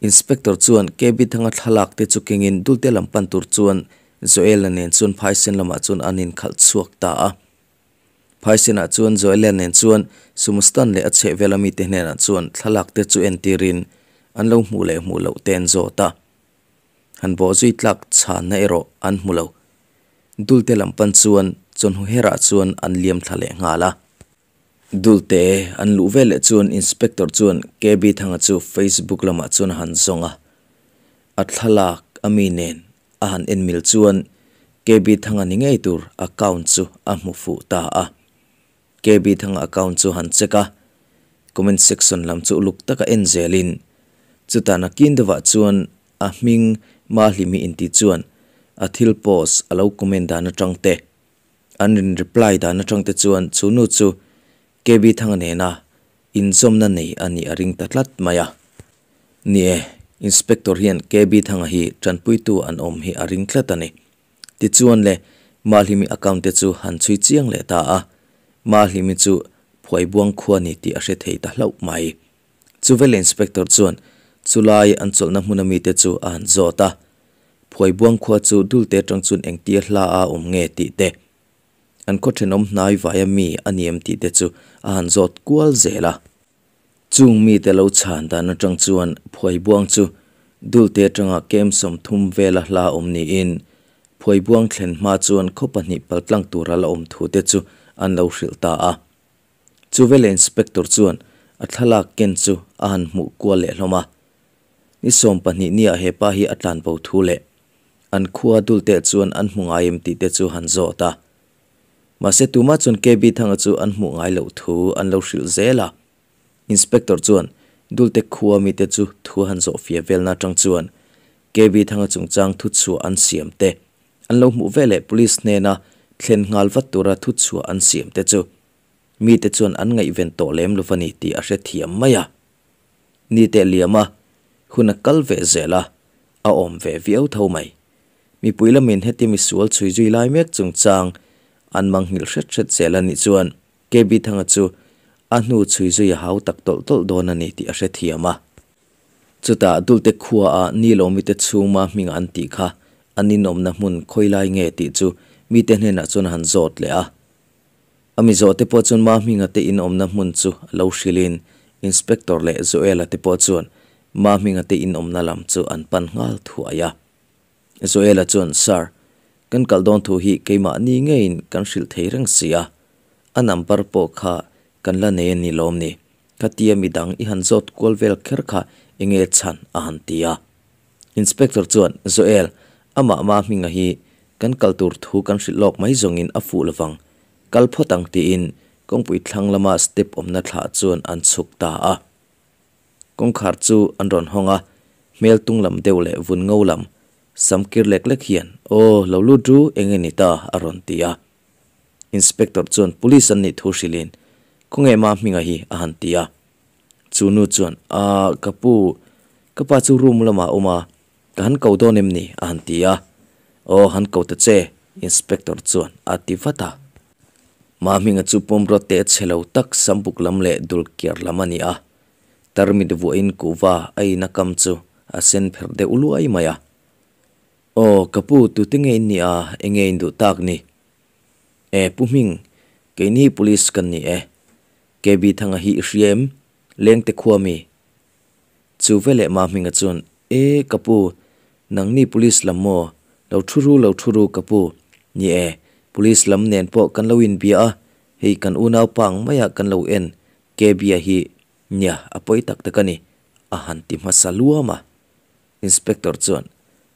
Inspector chuan KB Thanga thlalak te chu kengin Dulte lam pan tur chuan Joel-a nen chuan Phaisen lamah chuan an inkhalh chhuak ta a. Phaisenah chuan Joelia nen chuan Sumustan leh a chhehvela mite hnenah chuan thlalak te chu entirin an lo hmuh leh hmuh loh te an zawt a. Han bawhzui tlak chhanna erawh an hmu lo. Dulte lam pan chuan chawhnu herah chuan an liam thla leh nghal a. Dulte an luh veleh chuan Inspector chuan KB Thanga chu Facebook lamah chuan a han zawng a, a thlalak a mi nen a han en mil chuan KB Thanga ni ngei tur account chu a hmu fuh ta a. KB Thanga account chu han check a, comment section lam chu uluk taka en zelin chutah nakin deuhah chuan a hming Mahlimi inti chuan a thil post a lo comment dan atang te, An in reply dan atang te chuan chu nu chu KB Thanga nena inzawmna nei a nih a ring ta tlat mai a. Ni e, Inspector hian KB Thanga hi tanpuitu an awm hi a ring tlat a ni. Tichuan le, Mahlimi account te chu han chhui chiang leh ta a, Mahlimi chu Phuaibuang khua ni tih a hre thei ta hlauh mai. Chuvel Inspector chuan chulai an chawlhna hmun ami te chu a han zawt a, Phuaibuang khua chu dulte atang chuan engtia hla a awm nge tih te, an khaw thenawm hnai vaia mi a ni em tih te chu a han zawt kual zel a. Chung mite lo chhan dan atang chuan Phuaibuang chu dulte atanga kem 30 vela hla awm niin Phuaibuang thlen hma chuan khaw pahnih paltlang tura la awm thu te chu an lo hrilh ta a. Chu veleh Inspector chuan a thlalak ken chu a han hmuh kual leh hlawm a. Ni 20 niah he pa hi a tlan bo thu leh an khua dulte chuan an hmu ngai em tih te chu han zawt a. Mahse tumah chuan KB Thanga chu an hmuh ngai loh thu an lo hrilh zel a. Inspector chuan dulte khua mite chu thu han zawh fia velna atang chuan KB Thanga chungchang thu chhuah an siam te, an lo hmuh veleh Police hnena thlen nghal vat tura thu chhuah an siam te chu mite chuan an ngaihven tawh lem lo va ni tih a hrethiam mai a. Ni teh liam a, hun a kal ve zel a, a awm ve viau tho mai. Mipui lamin heti misual chhui zui lai mek chungchang an manghilh hret hret zel a nih chuan KB Thanga chu a hnu chhui zui a hau tak tawlh tawlh dawn a ni tih a hrethiam a. Chutah Dulte khuaah Nilawmite chhungma hming an tih kha an inawmna hmun khawilai nge tih chu mite hnenah chuan a han zawt leh a. A mi zawhte pawh chuan Mahminga te inawmna hmun chu a lo hrilhin Inspector leh Joel-a te pawh chuan Mahminga te inawmna lam chu an pan nghal thuai a. Joel-a chuan, Sir, kan kal dawn thu hi keimahni ngeiin kan hrilh thei reng si a, a number pawh kha kan la nei a ni lawm ni? Khatia midang i han zawt kual vel kher kha enge chhan? a han ti a. Inspector chuan, Joel, amah Mahminga hi kan kal tur thu kan hrilh lawk mai zawngin a fuh lovang, kal phawt ang tiin kawngpui thlang lama step awmna thlah chuan an chhuk ta a. Kawngkhar chu an rawn hawng a, hmel tung lam deuh leh vun ngo lam, sam kir lek lek hian, Aw, lo lut ru, eng nge ni ta? a rawn ti a. Inspector chuan police an nih thu hrilhin, Khawnge Mahminga hi? a han ti a. Chu nu chuan, Aah, ka pu, ka pa chu room lamah a awm a, ka han ko dawn em ni? a han ti a. Aw, han ko ta che, Inspector chuan a ti vat a. Mahminga chu pawmraw te chhe lo tak sambuk lam leh dul kiar lam a ni a. Tarmit vuahin kuhva a in a kam chu a sen pherh deuh luai mai a. Aw, ka pu, tute nge in nih a, enge in duh tak ni? E, Pu Hming, keini Police kan ni e. KB Thanga hi i hria em? Lengte khua mi? Chu veleh Mahminga chuan, E, ka pu, nangni Police lam maw? Lo thu ru, lo thu ru, ka pu. Ni e, Police lam nen pawh kan lo inbia a, hei kan unau pa ang maiah kan lo en, KB-a hi, nia, a pawi tak tak a ni, a han ti hmasa luam a. Inspector chuan,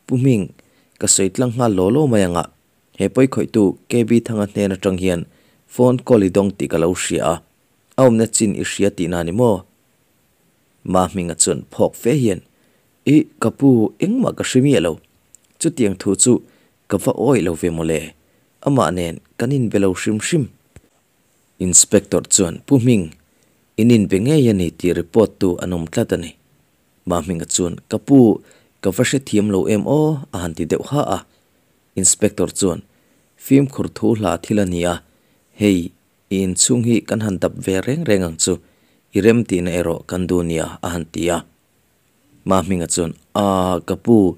Pu Hming, ka sawi tlang nghal law law mai angah, He pawi khawihtu KB Thanga hnen atang hian phone call i dawng tih ka lo hria a, a awmna chin i hria tihna ni maw? Mahminga chuan phawk fe hian, Ih, ka pu, engmah ka hre miah lo. Chutiang thu chu ka va awih lo ve mawle, amah nen kan inbe lo hrim hrim. Inspector chuan, Pu Hming, in inbe ngei a ni tih report tu an awm tlat a ni. Mahminga chuan, Ka pu, ka va hrethiam lo em aw, a han ti deuh ha a. Inspector chuan, Fimkhur thu hla thil a ni a, hei, i inchhung hi kan han dap ve reng reng ang chu, i rem tihna erawh kan duh nia, a han ti a. Mahminga chuan, Aaa, ka pu,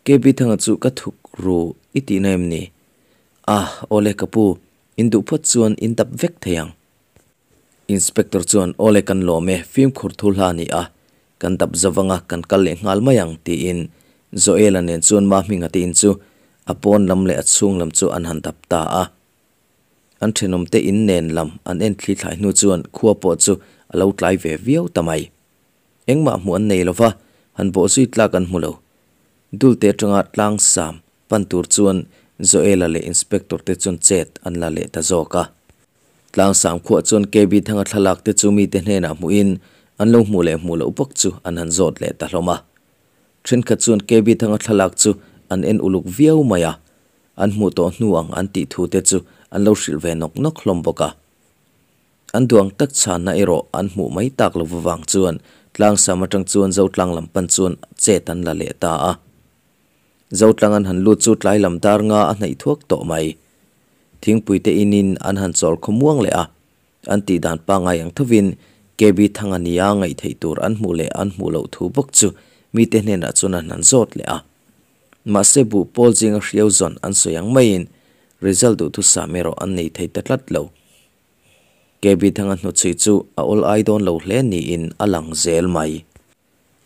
KB Thanga chu ka thuk ru i tihna em ni? Ah, awle ka pu, in duh phawt chuan in dap vek thei ang. Inspector chuan, Awle kan lawm e, fimkhur thu hla a ni a, kan dap zo vanga kan kal leh nghal mai ang, tiin Joel-a nen chuan Mahminga te in chu a pawn lam leh a chhung lam chu an han dap ta a. An thenawmte in nen lam an en thli thlai hnu chuan khua pawh chu a lo tlai ve viau ta mai. Engmah hmuh an nei lova, han bawhzui tlak an hmu lo. Dulte atanga tlang sam pan tur chuan Joela leh Inspector te chuan chet an la leh ta zawk a. Tlang sam khuah chuan KB Thanga thlalak te chu mite hnenah hmuhin an lo hmuh leh hmuh loh bawk chu an han zawt leh ta hlawm a. Thenkhat chuan KB Thanga thlalak chu an en uluk viau mai a, an hmuh tawh hnu ang an tih thu te chu an lo hrilh ve nawk nawk hlawm bawk a. An duang tak chhanna erawh an hmuh mai tak lo vang chuan tlangsam atang chuan Zotlang lam pan chuan chet an la leh ta a. Zotlang an han lut chu tlai lam dar nga a hnaih thuak tawh mai. Thingpui te inin an han chawl khawmuang leh a, an tih dan pangngai ang thovin KB Thanga nia ngaih theih tur an hmuh leh an hmuh loh thu bawk chu mite hnenah chuan an han zawt leh a. Mahse buh pawl zinga hriau zawn an sawi ang maiin result duhthusam erawh an nei thei ta tlat lo. KB Thanga hnuchhui chu a awl ai dawn lo hle niin a lang zel mai.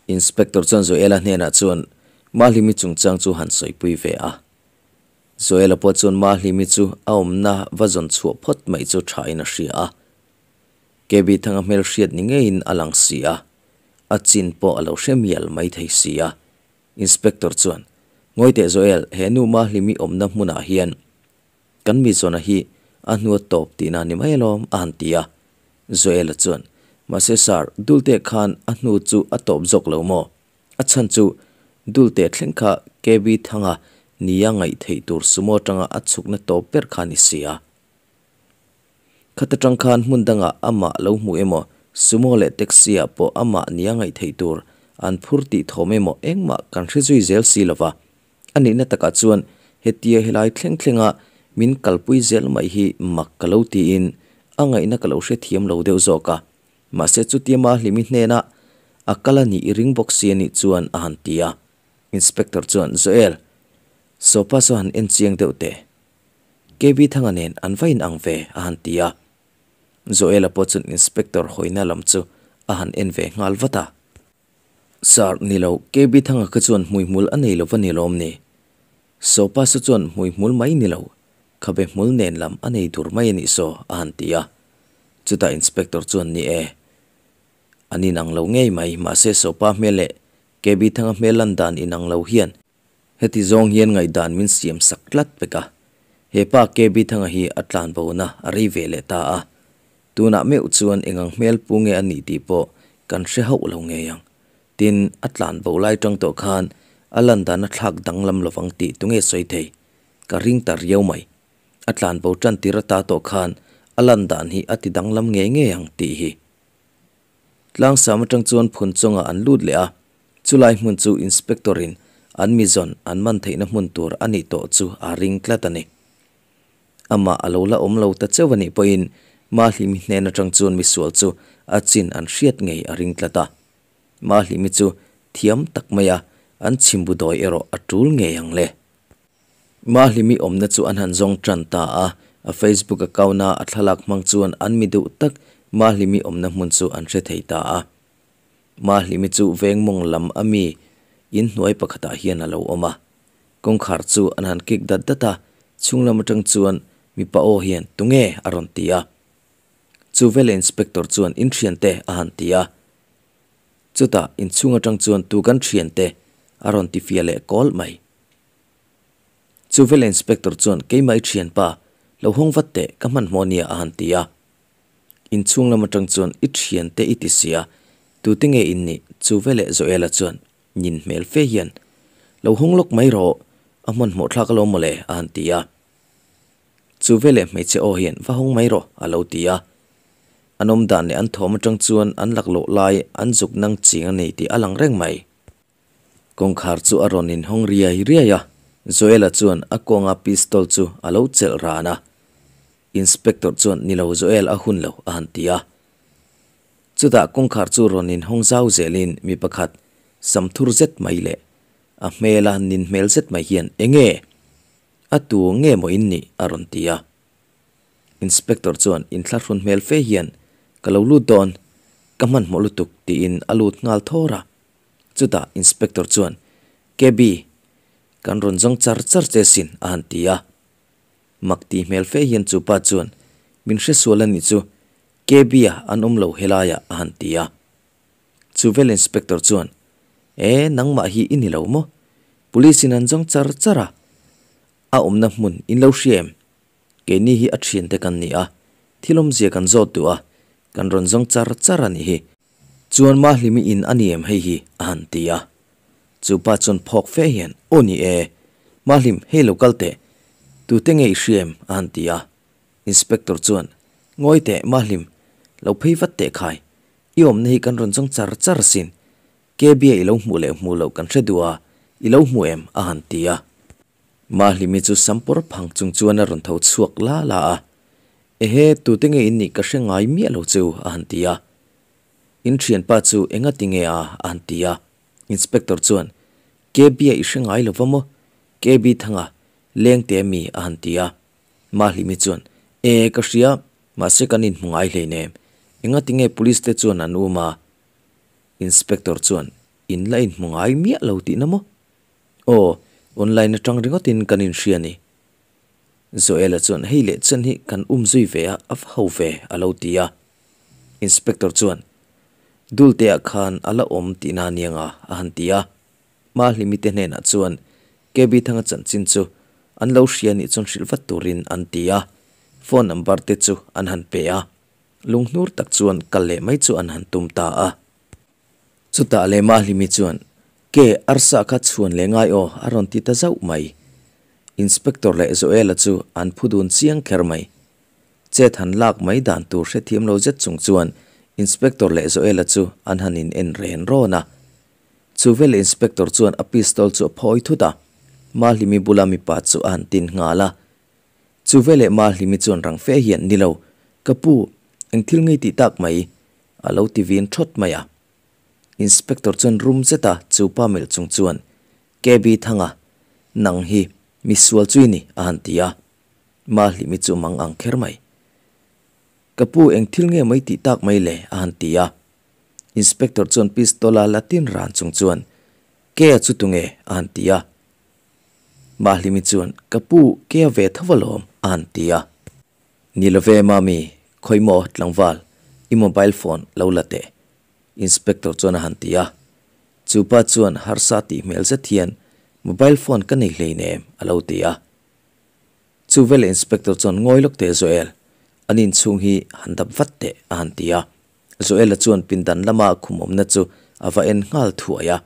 Inspector chuan Joela hnenah chuan Mahlimi chungchang chu han sawipui ve a. Joela pawh chuan Mahlimi chu a awmna va zawn chhuah phawt mai chu thain a hria a. KB Thanga hmel hriat ni ngeiin a lang si a, a chin pawh a lo hre mial mai thei si a. Inspector chuan, Ngawi teh Joel, he nu Mahlimi awmna hmunah hian kan mi zawna hi a hnu a tawp tihna ni mai alawm, a han ti a. Joel-a chuan, Mahse sir, Dulte khan a hnu chu a tawp zawk lo maw? A chhan chu Dulte thleng kha KB Thanga nia ngaih theih tur sumo atanga a chhukna tawp ber kha ni si a. Khat atang khan hmun dangah amah lo hmu emaw, sumo leh taxi ah pawh amah nia ngaih theih tur an phur tih thawm emaw engmah kan hre zui zel si lova. A nihna takah chuan hetia helai thleng thlenga min kalpui zel mai hi mak ka lo tiin a ngaihna ka lo hrethiam lo deuh zawk a. Mahse chutia Mahlimi hnena a kal a nih i ring bawk si a nih chuan a han ti a. Inspector chuan, Joel, Sopa saw han en chiang deuh teh. KB Thanga nen an va inang ve a han ti a. Joel-a pawh chuan Inspector hawina lam chu a han en ve nghal vat a. Sir, ni lo, KB Thanga kha chuan hmuihmul a nei lo va ni lawm ni? Sopa saw chuan hmuihmul mai ni lo, khabe hmul nen lam a nei dur mai a nih saw, a han ti a. Chutah Inspector chuan ni e, an inang lo ngei mai, mahse Sopa hmel leh KB Thanga hmel lan dan inang lo hian heti zawng hian ngaihdan min siam sak tlat pek a. He pa KB Thanga hi a tlanbona a rei ve leh ta a. Tunah meuh chuan engang hmel pu nge a nih tih pawh kan hre hauh lo ngei ang. Tin, a tlan bo lai tang tawh khan a lan dan a thlak danglam lovang tih tunge sawi thei? Ka ring ta riau mai. A tlan bo tan tir ata tawh khan a lan dan hi a ti danglam ngei ngei ang tih hi. Tlangsam atang chuan phun chungah an lut leh a, chulai hmun chu Inspector in an mi zawn an man theihna hmun tur a nih tawh chu a ring tlat a ni. Amah a lo la awm lo ta cheuh a nih pawhin Mahlimi hnen atang chuan misual chu a chin an hriat ngei a ring tlat a. Mahlimi chu thiam tak mai a, an chhimbu dawi erawh a tul ngei ang le. Mahlimi awmna chu an han zawng tan ta a, a Facebook account a a thlalak hmang chuan an mi duh tak Mahlimi awmna hmun chu an hre thei ta a. Mahlimi chu vengmawng lam a mi inhnuai pakhatah hian a lo awm a. Kawngkhar chu an han kik dat dat a, chhung lam atang chuan mipa aw hian tunge a rawn ti a. Chu vela inspector chuan in thiante a han ti a. Chutah inchhung atang chuan tu kan thiante a rawn ti fia leh kawl mai. Chu vela inspector chuan keimah i thianpa lo hawng vat teh ka hmanhmawh nia a han ti a. Inchhung lam atang chuan i thiante i ti sia, tute nge in nih? Chu veleh Joela chuan Nin hmel fe hian, Lo hawng lawk mai rawh, a hmanhmawh thlak alawm mawle, a han ti a. Chu veleh hmeichhe aw hian, Va hawng mai rawh, a lo ti a. An awm dan leh an thawm atang chuan an laklawh lai an zuk nang ching a nei tih a lang reng mai. Kawngkhar chu a rawn inhawng riai riai a, Joel-a chuan a kawnga pistol chu a lo chelh ran a. Inspector chuan, Ni lo Joel, a hun lo, a han ti a. Chutah kawngkhar chu rawn inhawng zau zelin mi pakhat sam thur zet mai leh a hmela nin hmel zet mai hian Enge? A tu nge maw in nih? a rawn ti a. Inspector chuan inthlahrun hmel fe hian Ka lo lut dawn, ka hmanhmawh lutuk tiin a lut nghal thawr a. Chutah Inspector chuan KB, kan rawn zawng char char che sin a han ti a. Mak ti hmel fe hian chupa chuan Min hresual a nih chu, KB-a an awm lo helaiah a han ti a. Chuvel Inspector chuan, E, nangmah hi i ni lo maw? Police in an zawng char char a, a awmna hmun in lo hria em? Keini hi a thiante kan ni a, thil awmzia kan zawt duh a, kan rawn zawng char char a nih hi. Chuan Mahlimi in a ni em hei hi? a han ti a. Chu pa chuan phawk fe hian, Aw ni e, Mahlim, hei lo kal teh. Tute nge i hria em? a han ti a. Inspector chuan, Ngawi teh, Mahlim, lo phei vat teh khai. I awmna hi kan rawn zawng char char asin. KB-a i lo hmuh leh hmuh loh kan hre duh a, i lo hmu em? a han ti a. Mahlimi chu sampawr phang chung chuan a rawn tho chhuak la la a. Ehe, tute nge in nih ka hre ngai miah lo che u, a han ti a. In thianpa chu enga ti nge a? a han ti a. Inspector chuan, KB-a i hre ngai lo va maw? KB Thanga, Lengte mi, a han ti a. Mahlimi chuan, E, ka hria, mahse kan inhmu ngai hleinem. Enga ti nge police te chuan an um a? Inspector chuan, In la inhmu ngai miah lo tihna maw? Aw, online atang ringawtin kan inhria ni. Joel-a chuan, Hei leh chen hi kan um zui ve a, a va ho ve, a lo ti a. Inspector chuan, Dultea khan a la awm tihna aniang a, a han ti a. Mahlimi te hnenah chuan KB Thanga chanchin chu an lo hria nih chuan hrilh vat turin an ti a, phone number te chu an han pe a. Lunghnur tak chuan kal leh mai chu an han tum ta a. Chutah leh Mahlimi chuan, Ke, arsa kha chhuan leh ngai aw, a rawn ti ta zauh mai. Inspector leh Joel-a chu an phu dun chiang kher mai. Chet han lak mai dan tur hrethiam lo zet chung chuan Inspector leh Joel-a chu an han in en ren rawn a. Chu vel Inspector chuan a pistol chu a phawi thut a, Mahlimi bula mipa chu a han tin nghal a. Chu veleh Mahlimi chuan rang fe hian, Ni lo, ka pu, eng thil ngei tih tak mai? a lo ti vin thawt mai a. Inspector chuan rum zet a chu pa melh chung chuan, KB Thanga, nang hi mi sual chu i ni, a han ti a. Mahlimi chu mang ang kher mai. Ka pu, eng thil nge mai tih tak mai le? a han ti a. Inspector chuan pistol a la tin ran chung chuan, Kea chu tunge? a han ti a. Mahlimi chuan, Ka pu, Kea ve tho alawm, a han ti a. Ni love Mami, khawi maw tlangval, i mobile phone lo la teh, Inspector chuan a han ti a. Chu pa chuan harsa tih hmel zet hian, Mobile phone ka nei hleinem, a lo ti a. Chu veleh Inspector chuan ngawi lawk teh Joel, an inchhung hi han dap vat teh, a han ti a. Joel-a chuan pindan lama khum awmna chu a va en nghal thuai a.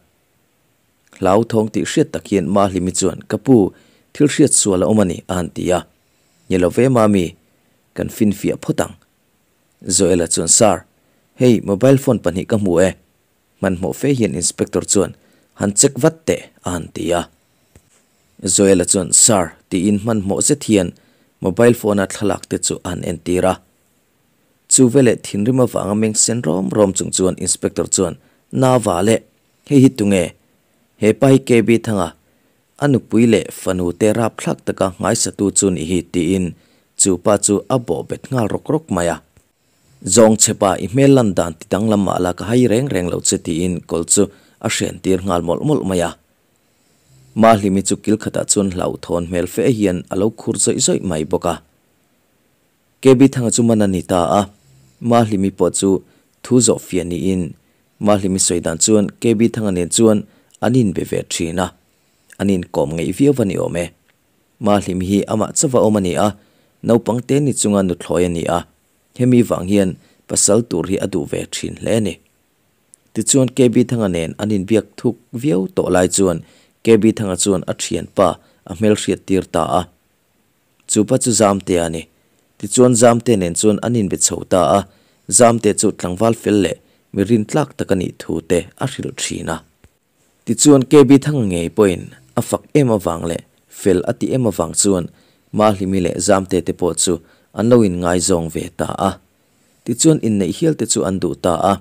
Hlauthawng tih hriat tak hian Mahlimi chuan, Ka pu, thil hriat sual a awm a ni, a han ti a. Ni lo ve Mami, kan finfiah phawt ang. Joel-a chuan, Sir, hei mobile phone pahnih ka hmu e. Hmanhmawh fe hian Inspector chuan, Han check vat teh, a han ti a. Joel-a chuan, Sir, tiin hmanhmawh zet hian mobile phone-a thlalak te chu a han entir a. Chu veleh thinrim avanga meng sen rawm rawm chung chuan Inspector chuan, Na va le, hei hi tunge? He pa hi KB Thanga, a nupui leh fanu te rapthlak taka nghaisatu chu nih hi tiin chu pa chu a bawh bet nghal rawk rawk mai a. Zawng che pa, i hmel lan dan ti danglam mah la ka hai reng reng lo che tiin kawl chu a hren tir nghal mawlh mawlh mai a. Mahlimi chu kil khatah chuan hlauhthawn hmel fe hian a lo khur zawih zawih mai bawk a. KB Thanga chu man a ni ta a, Mahlimi pawh chu thu zawh fiah niin Mahlimi sawi dan chuan KB Thanga nen chuan an inbe ve thin a, an inkawm ngeih viau va ni awm e. Mahlimi hi amah chauva awm a ni a, naupang te ni chunga nuthlawi a ni a, hemi vang hian pasal tur hi a duh ve thin hle a ni. Tichuan KB Thanga nen an inbiak thuk viau tawh lai chuan KB Thanga chuan a thianpa a hmelhriat tir ta a. Chu pa chu Zamte a ni. Tichuan Zamte nen chuan an inbe chho ta a, Zamte chu tlangval fel leh mi rintlak tak a nih thu te a hrilh thin a. Tichuan KB Thanga ngei pawhin a fak em avang leh fel a ti em avang chuan Mahlimi leh Zamte te pawh chu an lo inngaizawng ve ta a. Tichuan inneih hial te chu an duh ta a.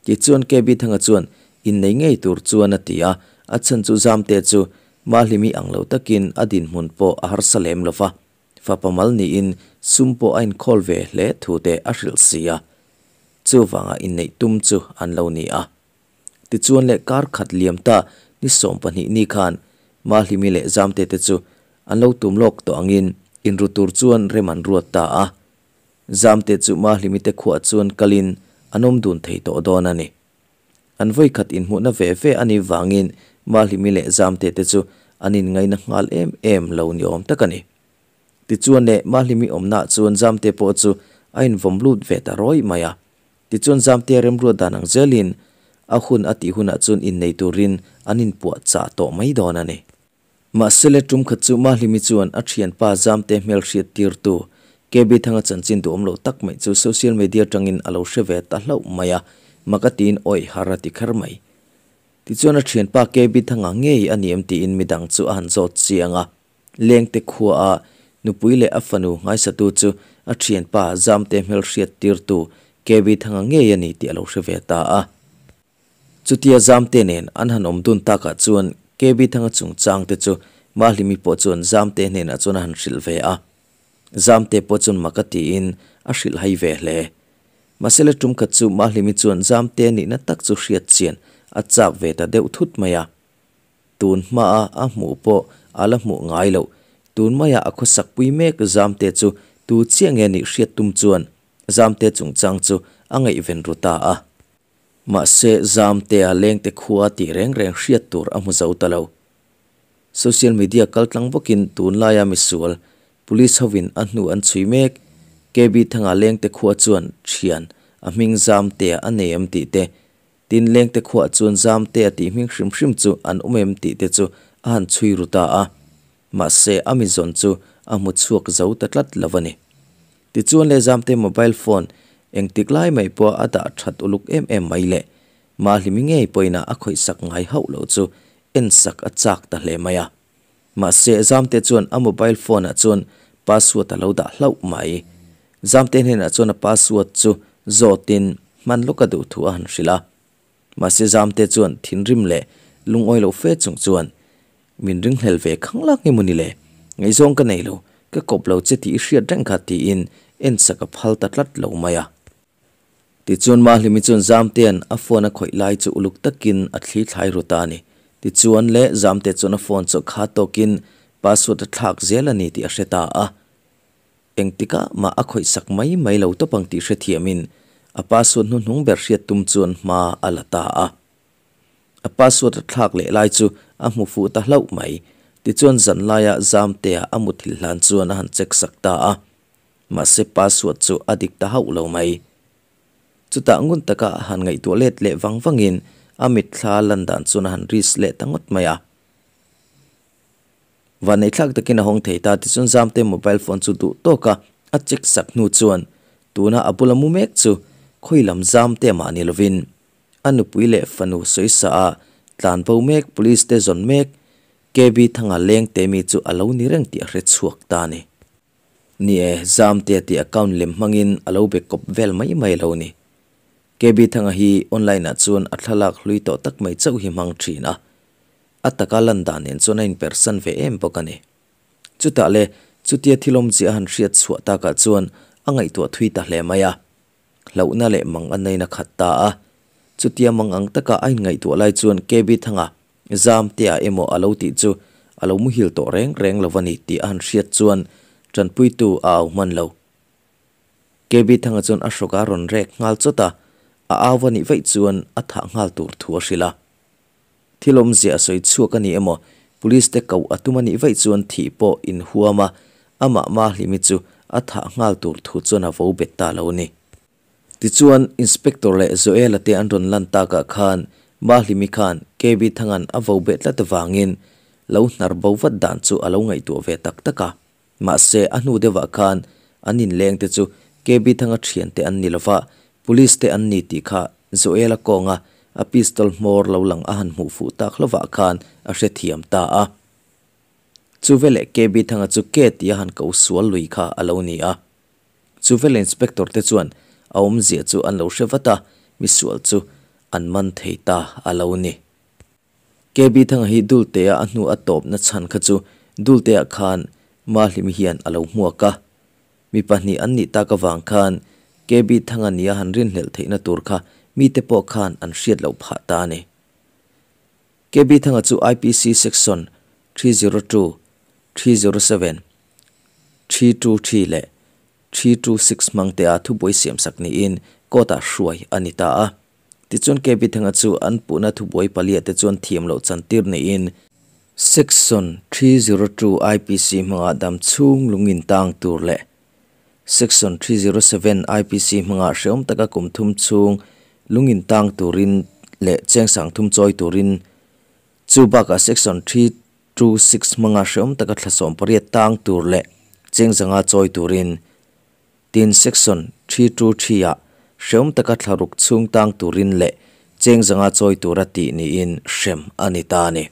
Tichuan KB Thanga chuan innei ngei tur chuan a ti a, a chhan chu Zamte chu Mahlimi ang lo takin a dinhmun pawh a harsa lem lo va, fapa mal niin sum pawh a inkhawl ve hle thu te a hrilh si a. Chuvanga inneih tum chu an lo ni a. Tichuan leh kar khat liam ta ni 12 ni khan Mahlimi leh Zamte te chu an lo tum lawk tawh angin inru tur chuan rem an ruat ta a. Zamte chu Mahlimi te khuaah chuan kalin an awm dun thei tawh dawn a ni. An vawikhat inhmuhna ve ve a nih vangin Mahlimi leh Zamte te chu an inngaina nghal em em lo ni awm tak a ni. Tichuan le, Mahlimi awmnaah chuan Zamte pawh chu a invawm lut ve ta rawih mai a. Tichuan Zamtea remruat dan ang zelin a hun a tih hunah chuan innei turin an inpuah chah tawh mai dawn a ni. Mahse le tum khat chu Mahlimi chuan a thianpa Zamte hmelhriat tirtu KB Thanga chanchin duhawm lo tak mai chu social media atangin a lo hre ve ta hlauh mai a, mak a tiin awih har a ti kher mai. Tichuan a thianpa KB Thanga ngei a ni em tiin midang chu a han zawt chiang a. Lengte khua a nupui leh a fanu ngaisatu chu a thianpa Zamte hmelhriat tirtu KB Thanga ngei a ni tih a lo hre ve ta a. Chutia Zamte nen an han awm dun takah chuan KB Thanga chungchang te chu Mahlimi pawh chuan Zamte hnenah chuan a han hrilh ve a. Zamte pawh chuan mak a tiin a hrilh hai ve hle. Mahsela tum khat chu Mahlimi chuan Zamte nihna tak chu hriat chian a chak ve ta deuh thut mai a. Tun hmaa a hmuh pawh a la hmuh ngai loh. Tun maia a khawsak pui mek Zamte chu tu chiah nge nih hriat tum chuan Zamte chungchang chu a ngaihven ru ta a. Mahse Zamtea lengte khua tih reng reng hriat tur a hmu zo ta lo. Social media kaltlang bawkin tunlaia misual Police hovin a hnu an chhui mek. KB Thanga lengte khua chuan thian a hming Zamtea a nei em tih te Tin, lengte khuah chuan Zamte a tih hming hrim hrim chu an awm em tih te chu a han chhui ru ta a. Mahse, a mi zawn chu a hmu chhuak zo ta tlat lo a ni. Tichuan le Zamte mobile phone engtik lai mai pawh a dah that uluk em em mai le. Mahlimi ngei pawhin a a khawihsak ngai hauh loh chu ensak a chak ta hle mai a. Mahse, Zamte chuan a mobile phone ah chuan password a lo dah hlauh mai. Zamte hnenah chuan a password chu zawtin hman lawk a duh thu a han hrilh a. Mahse, Zamte chuan thinrim leh lungawi lo fe chung chuan, Min ringhlel ve khang lak nge mawni le? Ngaihzawng ka nei lo, ka kawp lo che tih i hriat reng kha tiin ensak a phal ta tlat lo mai a. Tichuan Mahlimi chuan Zamtea'n a phone a khawih lai chu uluk takin a thli thlai ru ta a ni. Tichuan le Zamtea chuan a phone chu kha tawkin password a thlak zel a ni tih a hre ta a. Engtikah mah a khawih sak mai mai lo tawp ang tih hrethiamin a password hnuhnung ber hriat tum chuan hma a la ta a. A password a thlak leh lai chu a hmu fuh ta hlauh mai. Tichuan zan laia Zamtea a muthilh hlan chuan a han check sak ta a. Mahse password chu a dik ta hauh lo mai. Chutah ngun taka a han ngaihtuah let leh vang vangin a mitthla lan dan chuan a han risk leh ta ngawt mai a. Vanneihthlak takin a hawng thei ta tichuan Zamte mobile phone chu duh tawka a check sak hnu chuan tuna a bula mu mek chu khawi lam Zamte mah ni lovin a nupui leh fanu sawisa a tlanbo mek police te zawn mek KB Thanga lengte mi chu a lo ni reng tih a hre chhuak ta a ni. Ni e, Zamtea tih account lem hmangin a lo be kawp vel mai mai lo ni. KB Thanga hi online ah chuan a thlalak hlui tawh tak mai chauh hi hmang thin a. A taka lan dan nen chuan a inpersan ve em bawk a ni. Chutah le, chutia thil awmzia a han hriat chhuah takah chuan a ngaihtuah thui ta hle mai a. Hlauhna leh mang a nain a khat ta a. Chutia mang ang taka a inngaihtuah lai chuan KB Thanga Zamtea emaw a lo tih chu a lo muhil tawh reng reng lo a ni tih a han hriat chuan tanpuitu a au hman lo. KB Thanga chuan a hrawk a rawn rek nghal chawt a, a au a nih vaih chuan a thah nghal tur thu a hrilh a. Thil awmzia a sawi chhuak a ni emaw Police te koh a tum a nih vaih chuan thih pawh inhuam a, amah Mahlimi chu a thah nghal tur thu chuan a vo bet ta lo a ni. Tichuan, Inspector leh Joel-a te an rawn lan takah khan Mahlimi khan KB Thanga'n a vo beh tlat avangin lo hnar bo vat dan chu a lo ngaihtuah ve tak tak a. Mahse, a hnu deuhah khan an inleng te chu KB Thanga thiante an ni lova, Police te an ni tih kha Joel-a kawnga a pistol hmawr lo lang a han hmuh fuh tak hlovah khan a hrethiam ta a. Chu veleh KB Thanga chu K tia han ko sual lui kha a lo ni a. Chu vel inspector te chuan a awmzia chu an lo hre vat a, misual chu an man thei ta a lo ni. KB Thanga hi Dultea a hnu a tawpna chhan kha chu Dultea khan Mahlimi hian a lo hmuak a. Mi pahnih an nih tak avang khan KB Thanga nia han rinhlelh theihna tur kha mite pawh khan an hriat loh phah ta a ni. KB Thanga chu IPC Section 302, 307, 323 leh 326 hmang te a thubuai siamsak niin court-ah hruai a ni ta a. Tichuan KB Thanga chu an puhna thubuai paliah te chuan thiam loh chantir niin Section 302 IPC hmanga dam chhung lungin tang tur leh Section 307 IPC hmanga hreawm taka kum thum chhung lungin tang turin leh cheng 30 chawi turin chu bakah Section 326 hmanga hreawm taka thla 18 tang tur leh cheng 500 chawi turin tin Section 323 ah hreawm taka thla 6 chhung tang turin leh cheng 500 chawi tura tih niin hrem a ni ta a ni.